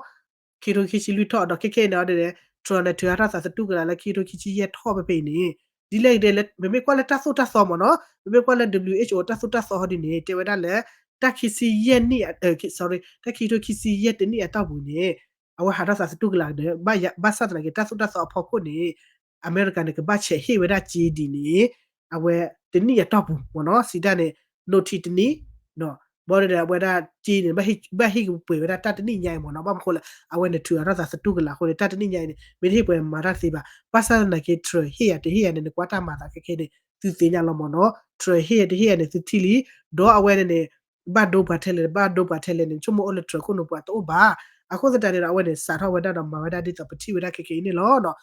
ခံကထိခံဆံလွံၢ်ထီၣ်ဒီး ခဲခဲအံၤန့ၣ်ဒီး Trump န့ၣ် ထုးဟးထီၣ်သးသတူၢ်ကလာ်လၢခံကထိခံဆံယဲၢ်ထီၣ်ဖဲဖဲအံၤန့ၣ် ဒ်လဲၣ်ဂ့ၤဒ်လဲၣ် ပမ့ၢ်ကွၢ်လၢတၢ်သိၣ်တၢ်သီမ့ၢ်နီၤ ပမ့ၢ်ကွၢ်လၢ W H O တၢ်သိၣ်တၢ်သီဟီဒ်န့ၣ် တဲဝဲဒၣ်လၢ တၢ်ခံဆံယဲၢ်နံၣ် sorry တၢ်ခံကထိခံဆံယဲၢ်တနံၣ်အတီၢ်ပူၤန့ၣ် အဝဲဟးထီၣ်သးသတူၢ်ကလာ်ဒီး ဘၣ်ဆၣ်သနာ်က့ တၢ်သိၣ်တၢ်သီအဖီခိၣ်န့ၣ် အမဲရကၤန့ၣ် ကဘၣ်ဆဲးဟ့ၣ်ဝဲဒၣ်ကၠ့ဒ်န့ၣ် အဝဲတနံၣ်အတီၢ်ပူၤမ့ၢ်နီၤ စံးတၢ်န့ၣ် notice တနံၣ် ဘၣ်ဒီးအဝဲဒၣ်ကၠ့န့ၣ် ဘၣ်ဟ့ၣ်ကပှဲၤဝဲဒၣ်တၢ်တနံၣ်ညါအံၤမ့ၢ်နီၤ ဘၣ်မနုၤအဃိလဲၣ် အဝဲန့ၣ်ထုးဟးထီၣ်သးသတူၢ်ကလာ်အဃိန့ၣ် တၢ်တနံၣ်ညါအံၤန့ၣ် မ့ၢ်တဟ့ၣ်ပှဲၤမၤတၢ်သ့ဘၣ် ဘၣ်ဆၣ်သနာ်က့ Trump ဟ့ၣ်ယၤတဟ့ၣ်ယၤန့ၣ် နကွၢ်တၢ်မၤသးခဲခဲန့ၣ် သုသ့ၣ်ညါလီၤမ့ၢ်နီၤ Trump ဟ့ၣ်ယၤတဟ့ၣ်ယၤန့ၣ် သုထံၣ်လံ ဒီးအဝဲန့ၣ်န့ၣ် ဘၣ်ဒိပှၤထဲလဲၣ် ဘၣ်ဒိပှၤထဲလဲၣ်န့ၣ် ဆိကမိၣ်အိၣ်လၢ Trump ခိၣ်နူာ်ပှၤတအိၣ်ဘၣ် အဃိသတးန့ၣ်ဒီး အဝဲန့ၣ်စးထီၣ်ဝဲဒၣ်ဒီးမၤဝဲဒၣ်ဒ်သိးပထံၣ်ဝဲဒၣ်ခဲခဲအံၤန့ၣ်လီၤ မ့ၢ်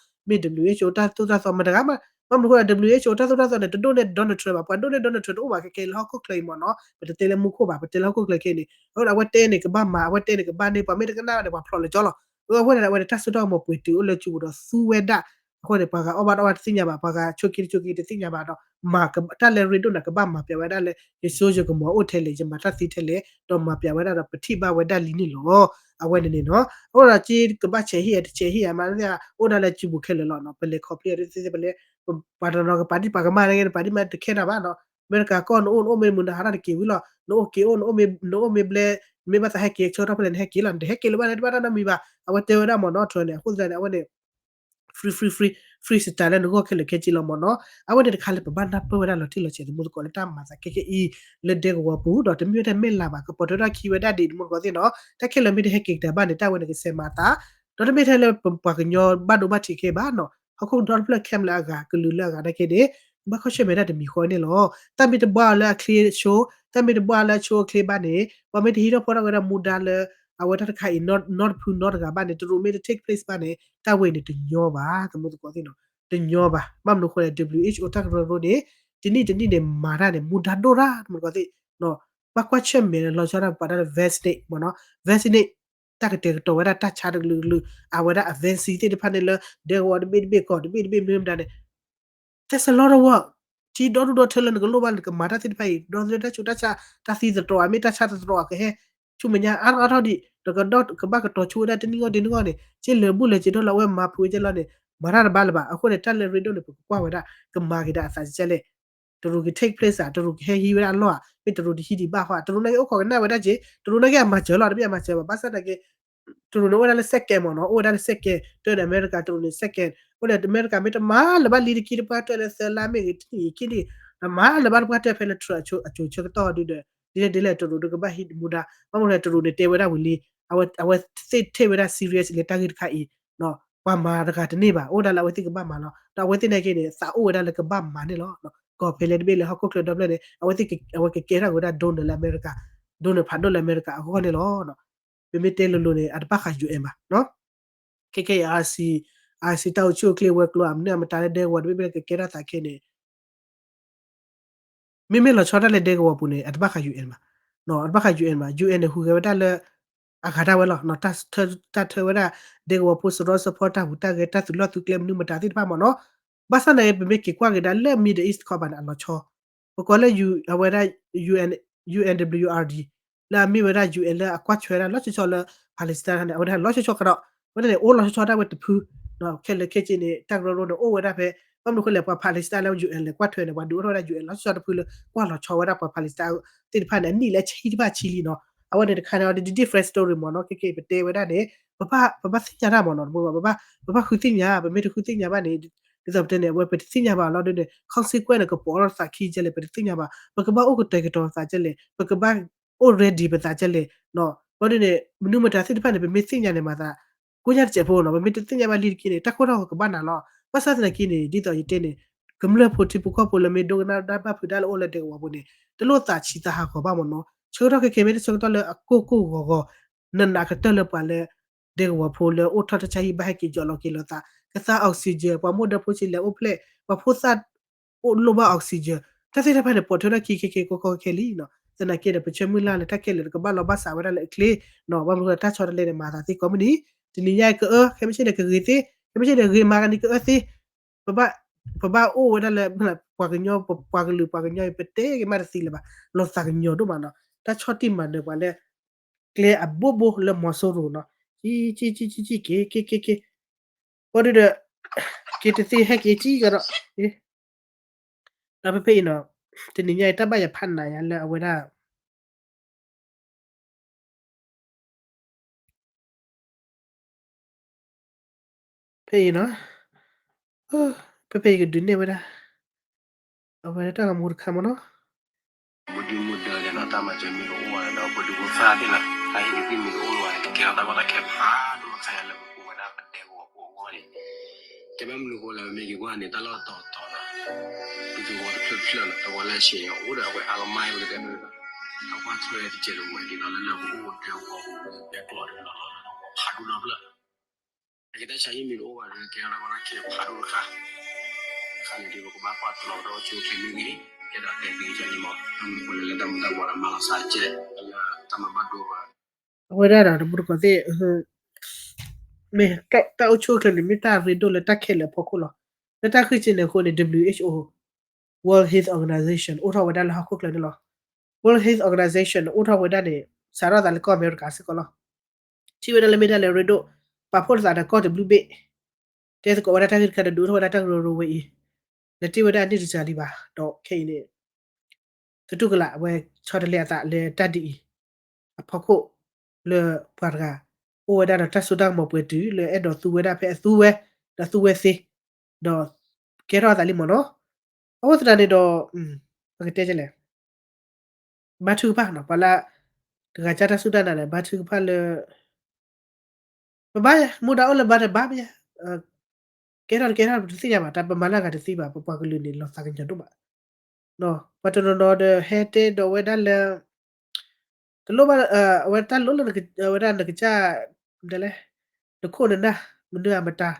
W H O တၢ်သိၣ်တၢ်သီမတၤတဂၤမး ဘၣ်မနုၤအဃိလဲၣ် W H O တၢ်သိၣ်တၢ်သီန့ၣ် တဒိၣ်န့ၢ် Donald Trump ဘၣ် ပှၤဒိၣ်န့ၢ် Donald Trump တအိၣ်ဘၣ်ခဲခဲလၢဟီၣ်ခိၣ်ချၢအံၤမ့ၢ်နီၤ ပတတဲလၢမူခိၣ်ဘၣ် ပတဲလၢဟီၣ်ခိၣ်ချၢခဲအံၤန့ၣ် အဃိဒီးအဝဲတဲန့ၣ်ကဘၣ်မၤ အဝဲတဲန့ၣ်ကဘၣ်န့ၢ် ပှၤမ့ၢ်တကနၣ်ဘၣ်န့ၣ် ပှၤဖျိးလၢကၠီလီၤ အဃိန့ၣ် အဝဲန့ၣ်တၢ်စိတၢ်ကမီၤပှဲၤတုၤအိၣ်လၢစုပူၤဒီးသူဝဲဒၣ် အဃိန့ၣ် ပှၤဂၤအီၣ်ဘၣ်တၢ်အီၣ်ဘၣ်တသ့ၣ်ညါဘၣ် ပှၤဂၤဆိးက့တဆိးက့တသ့ၣ်ညါဘၣ်ဒီး မၤတၢ်လၢရ့ဒိၣ်န့ၣ် ကဘၣ်မၤပျးဝဲဒၣ်လၢ ယစိယကမီၤအိၣ်ထဲလဲၣ် ယမၤတၢ်သ့ထဲလဲၣ် ဒီးမၤပျးဝဲဒၣ်ဒီးပထံၣ်ဘၣ်ဝဲဒၣ်လံန့ၣ်လီၤ အဝဲန့ၣ်န့ၣ်နီၤ အဃိဒီးက့ကဘၣ်ဆဲးဟ့ၣ်ယၤတဆဲးဟ့ၣ်ယၤမး အိၣ်ဒၣ်လၢစုပူၤခဲလၢာ်လီၤ ပလဲၤခီဖျိသ့ၣ်သ့ၣ်ပလဲ ပှၤတနီၤကပာ်ဒံးပှၤကမၢ်န့ၣ် ပာ်ဒံးမးတခဲနၤဘၣ်နီၤ အမဲရကၤကီၢ် နအိၣ်နအိၣ်မ့ၢ်မုာ်နဟးထီၣ်တက့ၤဝံၤလီၤ နအိၣ်က့ၤအိၣ် နအိၣ်မ့ၢ်ဘျဲ မ့ၢ်ဘၣ်သးဟဲက့ၤဆၢကတီၢ်ဖဲလဲၣ် နဟဲက့ၤလီၤ နတဟဲက့ၤလၢၤဘၣ်န့ၣ် တဘၣ်တၢ်နီတမံၤဘၣ် အဝဲတဲဝဲဒၣ်မ့ၢ်နီၤ Trump န့ၣ် အဃိသတးန့ၣ် အဝဲန့ၣ် free free free free style လၢနဂီၢ်ခဲလၢာ်ခဲဆ့လီၤမ့ၢ်နီၤ အဝဲန့ၣ်တခါလၢပဘၣ်နၢ်ပၢၢ်ဝဲဒၣ်လီၤတံၢ်လီၤဆဲးသမူသကိးလၢတၢ်မၤသးခဲခဲအံၤ လၢဒဲကဝီၤပူၤ ဒီးတမ့ၢ်ဝဲဒၣ်မဲၢ်လးဘၣ် ကပိာ်ထွဲထီၣ်ခံဝဲဒၣ်ဒံးသမူသကိးသ့ၣ်နီၤ တၢ်ခဲလၢာ်မ့ၢ်တဟဲက့ၤကတၢၢ်ဘၣ်န့ၣ် တၢ်ဝဲန့ၣ်ကဆဲးမၤအသး ဒီးတမ့ၢ်ထဲလၢပှၤကညီဘၣ်ဒိဘၣ်ထံးခဲဘၣ်နီၤ ဟီၣ်ခိၣ်ဒီတဖျၢၣ်ခဲလၢာ်အဂၤ ကလုာ်လၢအဂၤနာ်က့န့ၣ် ကဘၣ်ကွၢ်ဆၢၣ်မဲာ်ဒၣ်တမံၤဃီန့ၣ်လီၤ. တၢ်မ့ၢ်တဘၣ်အီၤလၢအချ့အဆိ, တၢ်မ့ၢ်တဘၣ်အီၤလၢအဆိအချ့ဘၣ်န့ၣ် ပှၤမ့ၢ်တဟံးထီၣ်ဖီထီၣ်ဝဲဒၣ်မူဒါလၢ အဝဲတၢ်တခါအံၤ နီတဖုနီတဂၤဘၣ်န့ၣ် တရူးမ့ၢ်တ take place ဘၣ်န့ၣ် တၢ်ဝဲအံၤန့ၣ်တညီဘၣ် သမူသကိးသ့ၣ်နီၤ, တညီဘၣ်. ဘၣ်မနုၤအဃိလဲၣ် WHO တၢ်ကရၢကရိန့ၣ် တနံၣ်တနံၣ်န့ၣ် မၤတၢ်န့ၣ် မူဒါဒိၣ်တၢ် သမူသကိးသ့ၣ်နီၤ, ဘၣ်ကွၢ်ဆၢၣ်မဲာ်လီၤဆီဒၣ်ပှၤတၢ်လၢ vaccinate မ့ၢ်နီၤ, vaccinate တၢ်ကတဲာ်ကတီၤဝဲဒၣ်တၢ်ဆါတကလုာ်ကလုာ် အဝဲဒၣ်အ vaccine သ့ၣ်တဖၣ်န့ၣ်လၢ ဒဲကဝီၤတဘ့ၣ်တဘ့ၣ်ကီၢ်တဘ့ၣ်တဘ့ၣ်မနုၤမတၤန့ၣ် That's a lot of work. ထံဒီဒူၣ်ဒီထၢလၢနကလိၣ်ဘၣ်လၢနကမၤတၢ်သ့ၣ်တဖၣ်အံၤ ဒီသဒၢတၢ်ဆူးတၢ်ဆါ တၢ်သံသတြီၤ အမ့ၢ်တၢ်ဆါသတြီၤအကဟဲ ဆူမဲာ်ညါအါထီၣ်အါထီၣ်ဒံး ဒီးကဘၣ်ကတီၤဆိဝဲဒၣ်တနံၣ်ဂီၢ်တနံၣ်ဂီၢ်န့ၣ် က့လၢာ်ဘူၣ်လၢာ်စ့ၤဒီလၢအဝဲမၤဖုးဝဲကဲလီၤန့ၣ် မၤတၢ်တဘၣ်လၢၤဘၣ်. အဃိန့ၣ် တၢ်လၢရ့ဒိၣ်န့ၣ် ပကကွၢ်ဝဲဒၣ် ကမၤက့ၤဒၣ်အသးကဲလဲၣ် တရူးက take place ဧါ, တရူးကဟဲဟံးဝဲဒၣ်အလီၢ်ဧါ, မ့ၢ်တရူးတဟံးဒံးဘၣ်ဃီဧါ, တရူးနာ်က့အိၣ်ခိးကနၣ်ဝဲဒၣ်က့, တရူးနာ်က့အမၤစၢၤလီၤ, တမ့ၢ်အမၤစၢၤဘၣ်, ဘၣ်ဆၣ်သနာ်က့ တရူးန့ၣ်အိၣ်ဝဲဒၣ်လၢ second မ့ၢ်နီၤ, အိၣ်ဝဲဒၣ်လၢ second တၢ်ဒီးအမဲရကၤ, တရူးန့ၣ် second, အိၣ်ဒီးအမဲရကၤမ့ၢ်တမၤလၢၤဘၣ်လံတက့ၢ် တပှၢ်တၢၢ်လၢသၢလါမ့ၢ်ဂ့ၤ တနံၣ်အံၤခံနံၣ်, ဒီးမၤလၢၤဘၣ်တပှၢ်တၢၢ်ဖဲလၢ Trump အစိၤဆၢကတီၢ်ဒုဒီး ဒ်လဲၣ်ဒ်လဲၣ် တရူးဒီးကဘၣ်ဟံးမူဒါ, ဘၣ်မနုၤလဲၣ် တရူးန့ၣ်တဲဝဲဒၣ်ဝံၤလံ, အဝဲသ့ၣ်ထဲဝဲဒၣ် serious လၢတၢ်ဂ့ၢ်တခါအံၤ ပှၤမၤတဂၤတန့ၢ်ဘၣ်, အိၣ်ဝဲဒၣ်လၢအဝဲသ့ၣ်ကဘၣ်မၤလီၤ. ဒီးအဝဲသ့ၣ်နာ်က့န့ၣ် သးအိၣ်ဝဲဒၣ်လၢကဘၣ်မၤန့ၣ်လီၤ. ကီၢ်ဖဲလဲၣ်တဘ့ၣ်လၢဟီၣ်ခိၣ်ချၢဒီဖျၢၣ်န့ၣ် အဝဲသ့ၣ် အဝဲကကဲထီၣ်က့ၤဝဲဒၣ် donor လၢအမဲရကၤ, donor ဖးဒိၣ်လၢအမဲရကၤအဂီၢ်န့ၣ်လီၤ. ပမ့ၢ်တဲလိၤလိၤန့ၣ် အတဘၣ်ဃး UN ဘၣ်. ခဲခဲအံၤ IC တၢ်အိၣ်ဆူၣ်အိၣ်ချ့ဝဲၤကျိၤ အမနုၤအမတၤလၢဒဲကဝီၤ တဘ့ၣ်ဘ့ၣ်ကကဲထီၣ်သးခဲန့ၣ် မ့မ့ၢ်လီၤဆီဒၣ်လၢဒဲကဝီၤပူၤန့ၣ် အတဘၣ်ဃး UN ဘၣ်, အတဘၣ်ဃး UN ဘၣ်, UN န့ၣ် ဟူးဂဲၤဝဲဒၣ်လၢ အဂၤဒၣ်ဝဲလီၤ, တၢ်ထၢဝဲဒၣ် ဒဲကဝီၤဖိ စရီစဖီ တၢ်ဟူးတၢ်ဂဲၤ တၢ်သုးလီၢ်သုးကျဲမနုၤမတၤသ့ၣ်တဖၣ်မ့ၢ်နီၤ, ဘၣ်ဆၣ်န့ၣ် ပမ့ၢ်က့ၤကွၢ်က့ၤဒၣ်လၢ Middle East တခီဘၣ်န့ၣ် အလီၤဆီ, ပကိးလၢ အဝဲဒၣ် UN UNWRD လၢအမ့ၢ်ဝဲဒၣ် UN လၢအကွၢ်ထွဲဒၣ်လီၤဆီဆီလၢ Palestine န့ၣ် အဝဲဒၣ်လီၤဆီဆီကဒီး, အဝဲဒၣ်န့ၣ် အိၣ်လီၤဆီဆီဒၣ်ဝဲတဖု ခဲလၢာ်ခဲဆ့န့ၣ် တၢ်ကရၢကရိန့ၣ် အိၣ်ဝဲဒၣ်ဖဲ ဘၣ်မနုၤအဃိလဲၣ် ပှၤ Palestine လၢ UN လဲၤကွၢ်ထွဲန့ၣ် ပှၤဒုးအိၣ်ထီၣ်ဝဲဒၣ် UN လီၤဆီဆီတဖုလၢ ကွၢ်လီၤဆီဝဲဒၣ်ပှၤ Palestine သ့ၣ်တဖၣ်န့ၣ် အနံၣ်လၢဆံတဘၣ်ဆံလံနီၤ, အဝဲန့ၣ်တခါန့ၣ် အီၤ different story မ့ၢ်နီၤ, ခဲက့ၤပတဲဝဲဒၣ်န့ၣ် ပဘၣ်သ့ၣ်ညါတၢ်မ့ၢ်နီၤ, ပဘၣ်ဃုသ့ၣ်ညါ, ပမ့ၢ်တဃုသ့ၣ်ညါဘၣ်န့ၣ် ဒ်သိးပတဲန့ၣ် အဝဲပတသ့ၣ်ညါဘၣ်လီၤဒ်န့ၣ် consequence န့ၣ် ကပိာ်ထီၣ်သးခံကဲလဲၣ် ပတသ့ၣ်ညါဘၣ်, ပကဘၣ်အိၣ်ကတဲာ်ကတီၤသးကဲလဲၣ်, ပကဘၣ်အိၣ် ready ပသးကဲလဲၣ်, ဘၣ်ဒ်န့ၣ် မနုၤမတၤသ့ၣ်တဖၣ်န့ၣ် ပမ့ၢ်သ့ၣ်ညါန့ၣ်မၤသး ကိညါတစဲးဖိနီၤ, ပမ့ၢ်တသ့ၣ်ညါဘၣ်လံတက့ၢ်န့ၣ် တၢ်ခိၣ်ထီၣ်ကဘၣ်နၤလီၤ, ဘၣ်ဆၣ်သနာ်က့န့ၣ် ဒ်သိးယတဲန့ၣ် ကမျၢၢ်ဖိထံဖိကီၢ်ဖိလၢမ့ၢ်ဒိကနၣ်တၢ်ဘၣ်ဖုးတၢ်လၢအိၣ်လၢဒဲကဝီၤဖိန့ၣ် တလိၣ်သးဆံးသးဟးဂီၤဘၣ်မ့ၢ်နီၤ, ဆၢကတီၢ်ခဲကဲမ့ၢ်တဆၢကတီၢ်လၢအကိၢ်ကိၢ်ဂီၤဂီၤ နနာ်ကတၢၢ်လၢပှၤလၢ ဒဲကဝီၤဖိလၢအိၣ်ထီၣ်တၢ်ဆါဟံၣ်ဘၣ်ဟဲက့ၤယီၤလီၤက့ၤလိာ်သး, ကသါ oxygen, ပှၤမိၢ်ဒၢဖိဆံးလဲၤအိၣ်ဖျဲၣ်, ပှၤဖိသၣ် အိၣ်လိၣ်ဘၣ် oxygen, တၢ်သ့ၣ်တဖၣ်န့ၣ် ပိာ်ထွဲထီၣ်ခံခဲကဲကီကီခဲခဲလံနီၤ, သနာ်က့ဒီး ပဆၢမုၢ်လၢ်လၢတၢ်ခဲလၢာ်ကဘၣ်လီၤဘၣ်စးဝဲဒၣ်လၢအချ့နီၤ, ဘၣ်မနုၤတၢ်ဆီတလဲန့ၣ် မၤသးသ့ကိးမုၢ်နံၤ, တနံၤညါအံၤကအၢ, ခဲမုၢ်ဆ့ၣ်န့ၣ်ကဂ့ၤသ့, ခဲမုၢ်ဆ့ၣ်န့ၣ်ဂ့ၤမၤကန့ၣ်ကအၢသ့ ပဘၣ်, ပဘၣ်အိၣ်ဝဲဒၣ်လၢ ပှၤကညီ ပပှၤကလုာ်ပှၤကညီအံၤ ပတဲက့ၤမးတသ့လၢၤဘၣ်, လီၤသးကညီၤဒိၣ်မးနီၤ, တၢ်ဆီၣ်တံၢ်မၤနၢၤပှၤလၢ ကျဲအဘိဘိလၢမီၤစိရိၤနီၤ, ကံကံကံကံကံ က့ၤက့ၤက့ၤက့ၤ, ဘၣ်ဒုဒီး က့ၤတသ့ဟဲက့ၤကံကဒီး, ဒီးဖဲဖဲအံၤနီၤ, တနံၤညါအံၤတၢ်ဘၣ်ယဖးနးယၤလၢအဝဲဒၣ် ဖဲအံၤနီၤ, ဖဲဖဲအံၤကဒုးနဲၣ်ဝဲဒၣ်, အဝဲဒၣ်တၢ်ဂီၤမူတခါမ့ၢ်နီၤ, မူဒုမူဒါဒီးနီၤ တၢ်မၤစၢၤမ့ၢ်တအိၣ်ဘၣ်ဒီး ပဒုးဖိသၣ်သ့ၣ်နီၤ တၢ်ဟ့ၣ်ကသံၣ်မ့ၢ်တအိၣ်လၢၤဘၣ်န့ၣ် ကကဲထီၣ်တၢ်ဘၣ်တၢ်ခဲဖးဒိၣ်တခါယၤလၢပပူၤဝဲဒၣ်ပဒဲကဝီၤဖိအဂီၢ်န့ၣ်, ကဲဘၣ်မနုၤအဃိလဲၣ် ပမ့ၢ်က့ၤကွၢ်န့ၣ် တၢ်လီၢ်တီၤတီၤနီၤ, ဒ်သိးဝဲတဖျၢၣ်တဖျၢၣ်နီၤ တဝီလၢအဆံးအအိၣ်ဒီးအဝဲအါလီၤမၢ်ပကတဲမ့ၢ် အကွၢ်ထွဲတစဲးတမှဲၤဒ်သိးလၢလၢပအိၣ်ဒဲကဝီၤပူၤ ဒဲကဝီၤတဘျီလီၤလီၤ ဖးဒိၣ်ဒီဖျၢၣ် အကဲတၢ်ဆါဟံၣ်မ့ၢ်တအိၣ်ဘၣ်ဒီး ကဲထီၣ်တၢ်ဘၣ်တၢ်ခဲဖးဒိၣ်တခါ, တခါန့ၣ်ဒ်ပကဘၣ်ကွၢ်တလီၤပတၢ်အိၣ်ဆူၣ်အိၣ်ချ့မ့ၢ်ဂ့ၤ, ကဲဒီးတဲသ့ကန့ၣ်မ့ၢ် တၢ်မနုၤဃိလဲၣ်လၢတၢ်မူတၢ်ဘှီးဒီးမၤလီၤစၢ်ကဲ လၢတၢ်မၤဘၣ်ဒိဘၣ် အဝဲဒၣ်ဒီးတမူတကိးသ့ၣ် မ့ၢ်တၢ်အိၣ်ဆူၣ်အိၣ်ချ့န့ၣ် မ့ၢ်တၢ်ရ့ဒိၣ်လၢတၢ်ခဲလၢာ်အဖီခိၣ်လီၤ. လၢတၢ်ဃ့ၢ်စ့ၢ်န့ၣ်အဃိန့ၣ် WHO, World Health Organization အိၣ်ထီၣ်ဝဲဒၣ်လၢဟီၣ်ခိၣ်ချၢန့ၣ်လီၤ. World Health Organization အိၣ်ထီၣ်ဝဲဒၣ်န့ၣ် စးထီၣ်သးလၢကီၢ်အမဲရကၤစ့ၢ်ကီးလီၤ. ထံၣ်ဝဲဒၣ်လၢမ့ၢ်ဒၣ်လၢရ့ဒိၣ် ပာ်ဖှိၣ်လိာ်သးဒီးကီၢ်တဘျုးဘ့ၣ် တဲသကိးဝဲဒၣ်တၢ်ဂ့ၢ်တခါဒီး ဒုးအိၣ်ထီၣ်ဝဲဒၣ်တၢ်ကရၢကရိဝဲအံၤ လၢတ့ၢ်ဝဲဒၣ်န့ၢ်တစှၤလံဘၣ် ဒီးခဲအံၤန့ၣ် သတူၢ်ကလာ်အဝဲဆီတလဲအသးလၢတၢ်ဒ်အံၤ အဖီခိၣ် လၢပှၤတဂၤ အိၣ်ဝဲဒၣ်ဒီးတၢ်စိတၢ်ကမီၤပှဲၤတုၤလၢအဲၣ်ဒိးသူဝဲဒၣ်ဖဲအသူဝဲ ဒီးသူဝဲသ့ ဒီးကဲထီၣ်အသးလံမ့ၢ်နီၤ. အဃိသတးန့ၣ်ဒီး ပကတဲလဲၣ် ဘါထုကဖၣ်နီၤ ပှၤလၢ တဂၤကၢ်တၢ်စူၢ်တၢ်နာ်န့ၣ် ဘါထုကဖၣ်လၢ ပဘါယၤ မူဒါအိၣ်လၢဘါတဘါမ့ၢ်ယၤ ကဲထီၣ်တကဲထီၣ် ပတသ့ၣ်ညါဘၣ်, တၢ်ပမၤလၢအဂၤတသ့ဘၣ်, ပပှၤကလုာ်န့ၣ် လီၤသးကညီၤဒိၣ်မး. ပှၤတနီၤနီၤဒီး ဟဲတဲဒီးဝဲဒၣ်လၢ တလိၣ်ဘၣ်, အဝဲတၢ်လိၣ်လၢ အဝဲဒၣ်နကစၢ် ဒ်လဲၣ်, နခိၣ်နနၢ် မနုၤအမတၤ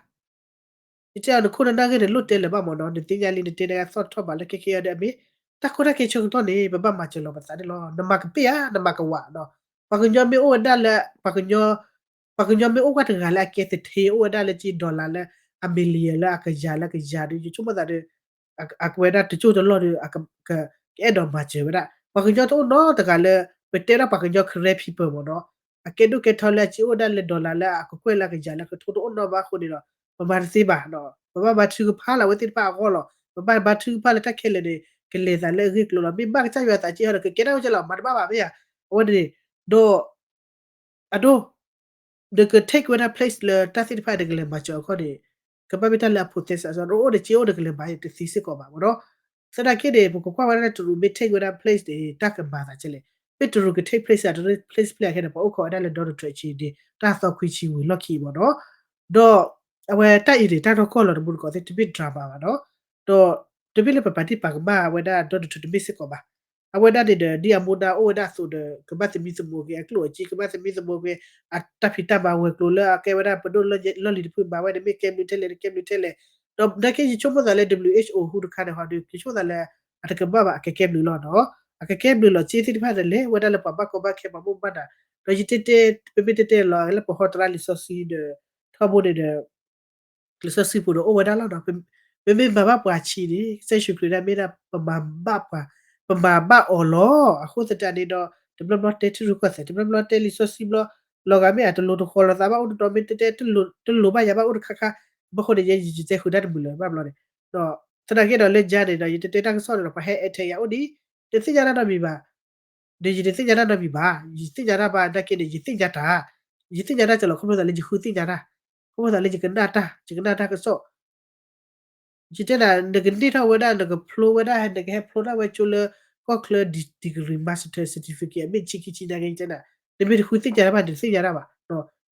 ယတဲအီၤ နခိၣ်နနၢ်ဂ့ၢ်န့ၣ် လိၣ်တဲလၢၤဘၣ်မ့ၢ်နီၤ, နသ့ၣ်ညါလံ နတဲဒၣ်အသီၣ်ထီၣ်ဘၣ်လၢခဲခဲအံၤဒီး အမ့ၢ် တၢ်ခိၣ်တၢ်ခဲဆၢကတီၢ်န့ၣ် ပဘၣ်မၤစၢၤလီၤပသးန့ၣ်လီၤ. နမၤကပ့ၢ်ဧါ, နမၤကဝးနီၤ. ပှၤကညီမ့ၢ်အိၣ်ဝဲဒၣ်လၢ ပှၤကညီမ့ၢ်အိၣ်ကွၢ်တဂၤလၢအကဲသထ့ အိၣ်ဝဲဒၣ်လၢက့ dollar လၢ အ million လၢအကယၤလၢကယၤဒီး ယဆိကမိၣ်သးဒီး အကဝဲဒၣ်တကၠိၢ်တလီၢ်ဒီး ကအဲၣ်ဒိးမၤစၢၤဝဲဒၣ် ပှၤကညီတအိၣ်နီတဂၤလၢ ပတဲဒၣ်ပှၤကညီ Karen people မ့ၢ်နီၤ, အကဲဒိၣ်ကဲထီလၢအက့အိၣ်ဒၣ်လၢ dollar လၢအကကွဲၢ်လၢအကယၤလၢကထိတအိၣ်နီဘၣ်အဃိန့ၣ်ဒီး ပမၤတသ့ဘၣ်နီၤ. ပဘၣ်ဘါထုကဖၣ်လၢအဝဲသ့ၣ်တဖၣ်အဂီၢ်လီၤ. ပဘၣ်ဘါထုကဖၣ်လၢတၢ်ခဲလၢာ်န့ၣ် ကလဲၤသးလၢအဂ့ၢ်ကျိၤလီၤ. မ့ၢ်ဘၣ်ကစၢ်ယွၤသးက့ဟီဒီး ကကဲထီၣ်ဝဲကလီၤ မၤတဘၣ်ဘၣ်မ့ၢ်ဧါ. အဝဲန့ၣ်ဒီး အဒိ နက take ဝဲဒၣ် place လၢတၢ်သ့ၣ်တဖၣ်နကလဲၤမၤစၢၤအခီန့ၣ် ကဘၣ်မ့ၢ်တၢ်လၢအဖိးသဲစးစီ နအိၣ်နက့အိၣ်နကလဲၤမၤတသ့စ့ၢ်ကီးဘၣ်မ့ၢ်နီၤ. သနာ်က့န့ၣ် ပကကွၢ်ဝဲဒၣ်လၢတရူးမ့ၢ် take ဝဲဒၣ် place န့ၣ် တၢ်ကမၤသးကဲလဲၣ်. မ့ၢ်တရူးက take place အတရူး place ဖျဲၣ်အခဲန့ၣ် ပှၤအိၣ်ခိးဝဲဒၣ်လၢ Donald Trump အဆံးန့ၣ် တၢ်သီခွံဆံဝံၤလီၢ်ခံမ့ၢ်နီၤ. ဒီး အဝဲတၢ်အံၤန့ၣ် တၢ်နီၢ်ကီၢ်လီၤ တမူတကိးသ့ၣ် တမ့ၢ် drama ဘၣ်နီၤ. ဒီးတမ့ၢ်လၢပပာ်တံၢ်ပာ်ကမၣ်ဝဲဒၣ် Donald Trump တမ့ၢ်စ့ၢ်ကီးဘၣ်. အဝဲဒၣ်န့ၣ်ဒီး ဒ်အမိၢ်ဒၢအိၣ်ဝဲဒၣ်အသိးဒီး ကဘၣ်သမံသမိးက့ၤအကျိၣ်အစ့ ကဘၣ်သမံသမိးက့ၤ အတၢ်ဖံးတၢ်မၤဝဲၤကျိၤလၢအကဲဝဲဒၣ်ပဒိၣ်လီၢ်လံၤတဖုမၤဝဲန့ၣ် မ့ၢ်ကဲဘျုးထဲလဲၣ် ကဲဘျုးထဲလဲၣ်. ဒီးနာ်က့ယဆိကမိၣ်သးလၢ WHO ဟူတခါန့ၣ်ဟီဒီး ယဆိကမိၣ်သးလၢ အတကမၣ်ဘၣ် အကကဲဘျုးလီၤနီၤ. အကကဲဘျုးလီၤ စ့သ့ၣ်တဖၣ်န့ၣ်လဲၤဝဲဒၣ်လၢပှၤဘၣ်ကီဘၣ်ခဲပှၤမိၢ်ပှၢ်နၤ ဒီးယတဲတဲ ပမ့ၢ်တဲတဲလီၤလၢပဟီတရါလံာ်စီဆှံဒီး ထီဘိန့ၣ်ဒီး လံာ်စီဆှံပူၤဒီးအိၣ်ဝဲဒၣ်လီၤနီၤ. ပမ့ၢ်မၤဘၣ်ပှၤဆံးန့ၣ် ကစၢ်ယ့ၣ်ၡူးခရံာ်ဒၣ်မ့ၢ်ဒၣ် ပမၤဘၣ်ပှၤ ပမၤဘၣ်အီၤလီၤ. အဃိသတးန့ၣ်ဒီး တဘျီဘျီတဲထံရူၢ်ကီၢ်သဲး တဘျီဘျီတဲလံာ်စီဆှံဘျီ လီၤဂာ်မ့ၢ်အတလိၤတဃီၤလီၤသးဘၣ်အိၣ်တတီၤ မ့ၢ်တဲတဲတလိၤဘၣ်ယၤဘၣ်အိၣ်တခါခါ ဘၣ်ဃိန့ၣ် ယဲယတဲဃုာ်တၢ်တမုာ်လၢၤဘၣ်ဘျီန့ၣ် ဒီးသနာ်က့ဒီးလၢယၤန့ၣ်ဒီး ယတတဲတၢ်ကစီၣ်န့ၣ်ဒီး ပှၤဟဲအဲၣ်ထဲယၤအိၣ်ဒံး တသ့ၣ်ညါတၢ်နီတမံၤဘၣ် ဒီးယတသ့ၣ်ညါတၢ်နီတမံၤဘၣ် ယသ့ၣ်ညါတၢ်ဘၣ်နာ်က့န့ၣ် ယသ့ၣ်ညါတၢ် ယသ့ၣ်ညါတၢ်ကလီၤ ခီဖျိသးလၢယဃုသ့ၣ်ညါတၢ် ခီဖျိသးလၢယကနၣ်တၢ် ယကနၣ်တၢ်ကစီၣ် ယတဲနၤ နကန့ၢ်ထီၣ်ဝဲဒၣ် နကဖျိဝဲဒၣ် နကဟဲဖျိထီၣ်ဝဲကၠိလၢ ကီၢ်ချၢ degree master certificate အမ့ၢ်ဆံခံဆံနာ်က့ ယတဲနၤ နမ့ၢ်တဃုသ့ၣ်ညါတၢ်ဘၣ် နတသ့ၣ်ညါတၢ်ဘၣ်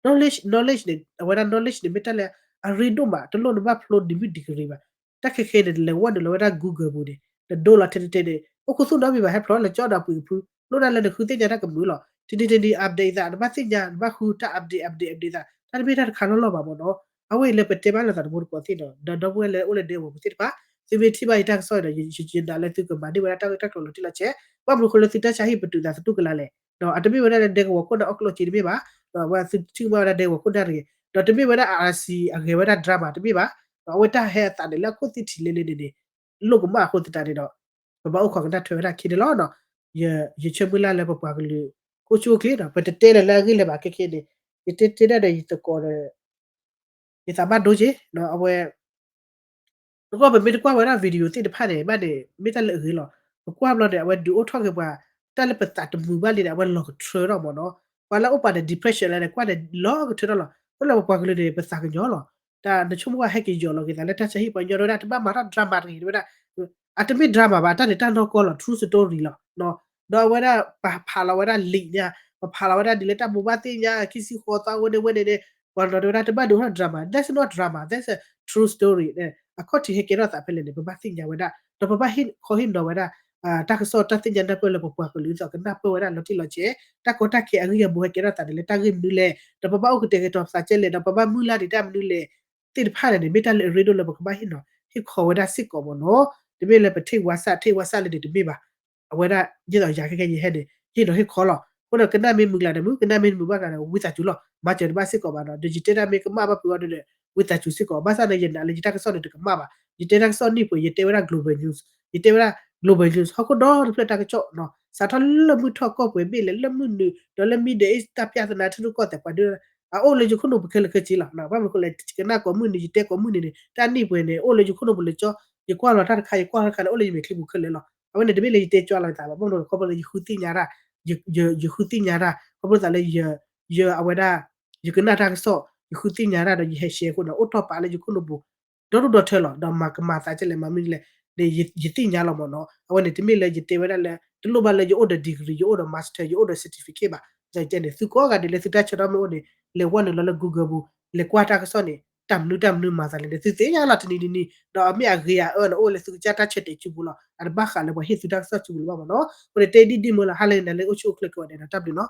knowledge knowledge န့ၣ် အဝဲဒၣ် knowledge န့ၣ် မ့ၢ်တၢ်လၢအရ့ဒိၣ်မး တလိၣ်နဘၣ်ဖျိဒံမုၢ် degree ဘၣ် တၢ်ခဲခဲန့ၣ် နလဲၤဝဲနုာ်လီၤဝဲဒၣ် Google ပူၤန့ၣ် နဒိလီၤထဲထဲန့ၣ် အိၣ်ခိၣ်သူၣ်နီတမံၤဘၣ် ဟဲဖျိလၢကၠီဒီးပှ့ၤကဖု လိၣ်ဒၣ်လၢနဃုသ့ၣ်ညါတၢ်ကမုာ်လီၤ တနံၤတနံၤ update သး နဘၣ်သ့ၣ်ညါ နဘၣ်ဃုတၢ် update update update သး တၢ်တမ့ၢ်တၢ်တခါလီၢ်လီၢ်ဘၣ်မ့ၢ်နီၤ အဝဲအံၤလၢပတဲဘၣ်လိာ်သးတမူတကိးသ့ၣ်နီၤ ဒီးဒီပုၢ်ဝဲၢ်လၢအိၣ်လၢဒဲကဝီၤပူၤသ့ၣ်တဖၣ် သုမ့ၢ်ထံၣ်ဘၣ်ယတၢ်ကစီၣ်ဒီး ယနာ်လၢသုကမၤန့ၢ်ဝဲဒၣ်တၢ်ဂ့ၢ်တၢ်ကျိၤလီၤတံၢ်လီၤဆဲး ဘၣ်မနုၤဃိလၢသုတၢ်ဆါဟံၣ်ပတုာ်သးသတူၢ်ကလာ်လဲၣ် ဒီးအတမ့ၢ်ဝဲဒၣ်လၢဒဲကဝီၤခိၣ်နၢ်အီၣ်ကျိၣ်စ့တမ့ၢ်ဘၣ် ဒီးအဝဲသုထံၣ်ဘၣ်ဝဲဒၣ်ဒဲကဝီၤခိၣ်နၢ်တဂ့ၤ ဒီးတမ့ၢ်ဝဲဒၣ် RC အဂဲၤဝဲဒၣ် drama တမ့ၢ်ဘၣ် ဒီးအဝဲတၢ်ဟဲအသးန့ၣ်လၢအခိၣ်သ့ၣ်ထံးလဲလဲန့ၣ်န့ၣ် လိၣ်ကမၣ်အဃိသတးန့ၣ်ဒီး ပဘၣ်အိၣ်ခိးကနၣ်ထွဲဝဲဒၣ်ခံန့ၣ်လီၤ. ယဆၢမုၢ်လၢ်လၢပပှၤကလုာ် ကိးဆူၣ်အိၣ်ချ့ဒီး ပတတဲလၢၤလၢအဂ့ၢ်လၢၤဘၣ်ခဲခဲန့ၣ် ယတဲတဲဒၣ်ဒီးယသကိးဒီး ယသးဘၣ်ဒိက့ၤ အဝဲ နကွၢ်ပမ့ၢ်တကွၢ်ဝဲဒၣ် video သ့ၣ်တဖၣ်န့ၣ် ဘၣ်န့ၣ် မ့ၢ်တၢ်လၢအဂ့ၤလီၤ. ပကွၢ်ဘျီန့ၣ် အဝဲဒုးအိၣ်ထီၣ်က့ၤပှၤ တၢ်လၢပသးတမုာ်ဘၣ်လံန့ၣ် အဝဲလီၤကထၢထီၣ်မ့ၢ်နီၤ. ပှၤလၢအိၣ်ပာ်ဒီး depression လၢန့ၣ် ကွၢ်န့ၣ် လီၤကထၢထီၣ်လီၤ. အိၣ်လၢပပှၤကလုာ်န့ၣ် ပသးကညီၤလီၤ. တၢ်နဆိကမိၣ်ဝဲဟဲက့ၤယီၤလီၤက့ၤသးလၢတၢ်ဆါဟံၣ်ပှၤညီဒီးဝဲဒၣ် တဘၣ်မၤထီၣ် drama တဂ့ၤ တဝဲဒၣ် အတမ့ၢ် drama ဘၣ် တၢ်န့ၣ်တၢ်နီၢ်ကီၢ်လီၤ true story လီၤ. ဒီးအဝဲဒၣ်ပဖးလီၤဝဲဒၣ်လံာ်ညါ ပဖးလီၤဝဲဒၣ်ဒ်လၢတၢ်ဘိးဘၣ်သ့ၣ်ညါ ခံဆံဃိးသီဝဲန့ၣ်ဝဲန့ၣ်န့ၣ် ပှၤနီၤတဲဝဲဒၣ် တဘၣ်ဒုးအိၣ်ထီၣ် drama, that's not drama, that's a true story အခီၣ်ထံးဟဲကဲထီၣ်သးဖဲလဲၣ်န့ၣ် ပဘၣ်သ့ၣ်ညါဝဲဒၣ် ဒီးပဘၣ်ဟ့ၣ်ခီဟ့ၣ်နီၤဝဲဒၣ် တၢ်ကစီၣ်တၢ်သ့ၣ်ညါနၢ်ပၢၢ်လၢပပှၤကလုာ်အသိး ကနၢ်ပၢၢ်ဝဲဒၣ်လီၤတံၢ်လီၤဆဲး တၢ်ကီတၢ်ခဲအဂံၢ်အဘါဟဲကဲထီၣ်သးန့ၣ်လၢတၢ်ဂ့ၢ်မနုၤလဲၣ် ဒီးပဘၣ်အိၣ်ကတဲာ်ကတီၤသးကဲလဲၣ် ဒီးပဘၣ်မုၢ်လၢ်ဒံးတၢ်မနုၤလဲၣ် သ့ၣ်တဖၣ်န့ၣ်န့ၣ် မ့ၢ်တၢ်လၢအရ့ဒိၣ်လၢပကဘၣ်ဟ့ၣ်နီၤ ဟ့ၣ်ခီဝဲဒၣ်စ့ၢ်ကီးမ့ၢ်နီၤ. တမ့ၢ်လၢပထံၣ်ဝါစၢ် ထံၣ်ဝါစၢ်လၢန့ၣ်တမ့ၢ်ဘၣ်. အဝဲဒၣ် ဒ်သိးယၤခဲကဲယဟဲန့ၣ် ယဟ့ၣ်နီၤဟ့ၣ်ခီလီၤ. အဃိဒီးကနၣ်မ့ၢ်မုာ်ကျါဒီးမုာ် ကနၣ်မ့ၢ်မုာ်ဘၣ်ကျါဒီး ဝံသးစူၤလီၤ. မၤစၢၤတဘၣ်စ့ၢ်ကီးဘၣ်နီၤ. ဒီးယတဲတၢ်မ့ၢ်ကမၣ်ဘၣ်ဖုးအီၤဒီး ဝံသးစူၤစ့ၢ်ကီး. ဘၣ်ဆၣ်န့ၣ် ယနာ်လၢယတၢ်ကစီၣ်န့ၣ်တကမၣ်ဘၣ်. ယတဲတၢ်ကစီၣ်နံၣ်ပှဲၤ ယတဲဝဲဒၣ် global news, ယတဲဝဲဒၣ် global news ဟီၣ်ခိၣ်ဒီတဖျၢၣ်တၢ်ကစီၣ်နီၤ စးထီၣ်လၢမုၢ်ထီၣ်ကီၢ်ပှဲၤဘ့ၣ်လဲၣ် လၢမုၢ်နုာ် ဒီးလၢမံဒဲးအ့ၣ် တၢ်ပျၢ်သနာ်ထံရူၢ်ကီၢ်သဲးပှၤဒုး အအိၣ်လၢယခိၣ်နူာ်ပူၤခဲလၢာ်ခဲဆ့လီၤ. ဘၣ်မနုၤအဃိလဲၣ် ယကနၣ်ကိးမုၢ်နံၤ ယတဲကိးမုၢ်နံၤန့ၣ် တၢ်နံၣ်ပှဲၤန့ၣ် အိၣ်လၢယခိၣ်နူာ်ပူၤလၢကၠီ ယကွၢ်လီၤတၢ်တခါ ယကွၢ်တၢ်တခါန့ၣ် အိၣ်လၢယမဲာ်ချံပူၤခဲလၢာ်လီၤ. အဝဲန့ၣ်တမ့ၢ်လၢယတဲကၠီလီၤသးဘၣ် ဘၣ်မနုၤလဲၣ် ခီဖျိလၢယဃုသ့ၣ်ညါတၢ် ယဃုသ့ၣ်ညါတၢ် ခီဖျိသးလၢ ယ အဝဲဒၣ် ယကနၣ်တၢ်ကစီၣ် ယဃုသ့ၣ်ညါတၢ်ဒီးယဟဲရှဲအဃိန့ၣ် အိၣ်ထီၣ်ပာ်လၢယခိၣ်နူာ်ပူၤ ဒီဒူၣ်ဒီထၢလီၤ. ဒီးမၤကမၤသးကဲလဲၣ် မၤမနုၤလဲၣ်န့ၣ် ယသ့ၣ်ညါလီၤမ့ၢ်နီၤ. အဝဲန့ၣ်တမ့ၢ်လၢယတဲဝဲဒၣ်လၢ တလိၣ်ဘၣ်လၢယအိၣ်ဒီး degree ယအိၣ်ဒီး master ယအိၣ်ဒီး certificate ဘၣ်. သနာ်က့န့ၣ် သုကိးဂၤဒဲးလၢသုတၢ်ဆၢကတီၢ်မ့ၢ်အိၣ်န့ၣ် လဲၤဝဲနုာ်လီၤလၢ Google ပူၤ လဲၤကွၢ်တၢ်ကစီၣ်န့ၣ် တၢ်မနုၤတၢ်မနုၤမၤသးလဲၣ်န့ၣ် သုသ့ၣ်ညါလီၤတနံၤတနံၤ ဒီးအမ့ၢ်အဂ့ၤအအၢန့ၣ် အိၣ်လၢသုကစၢ်တၢ်ဆၢတဲာ်စုပူၤလီၤ. အတဘၣ်ဃးလၢပှၤဟ့ၣ်သုတၢ်ကစီၣ်စုပူၤလၢၤဘၣ်မ့ၢ်နီၤ. အဃိန့ၣ် တဲဒ်ဒ်မုၢ်လီၤ ဟါလၢအဂ့ၤ နၤလၢအိၣ်ဆူၣ်အိၣ်ချ့ကဝဲဒဲးဒီး တၢ်ဘျုးနီၤ.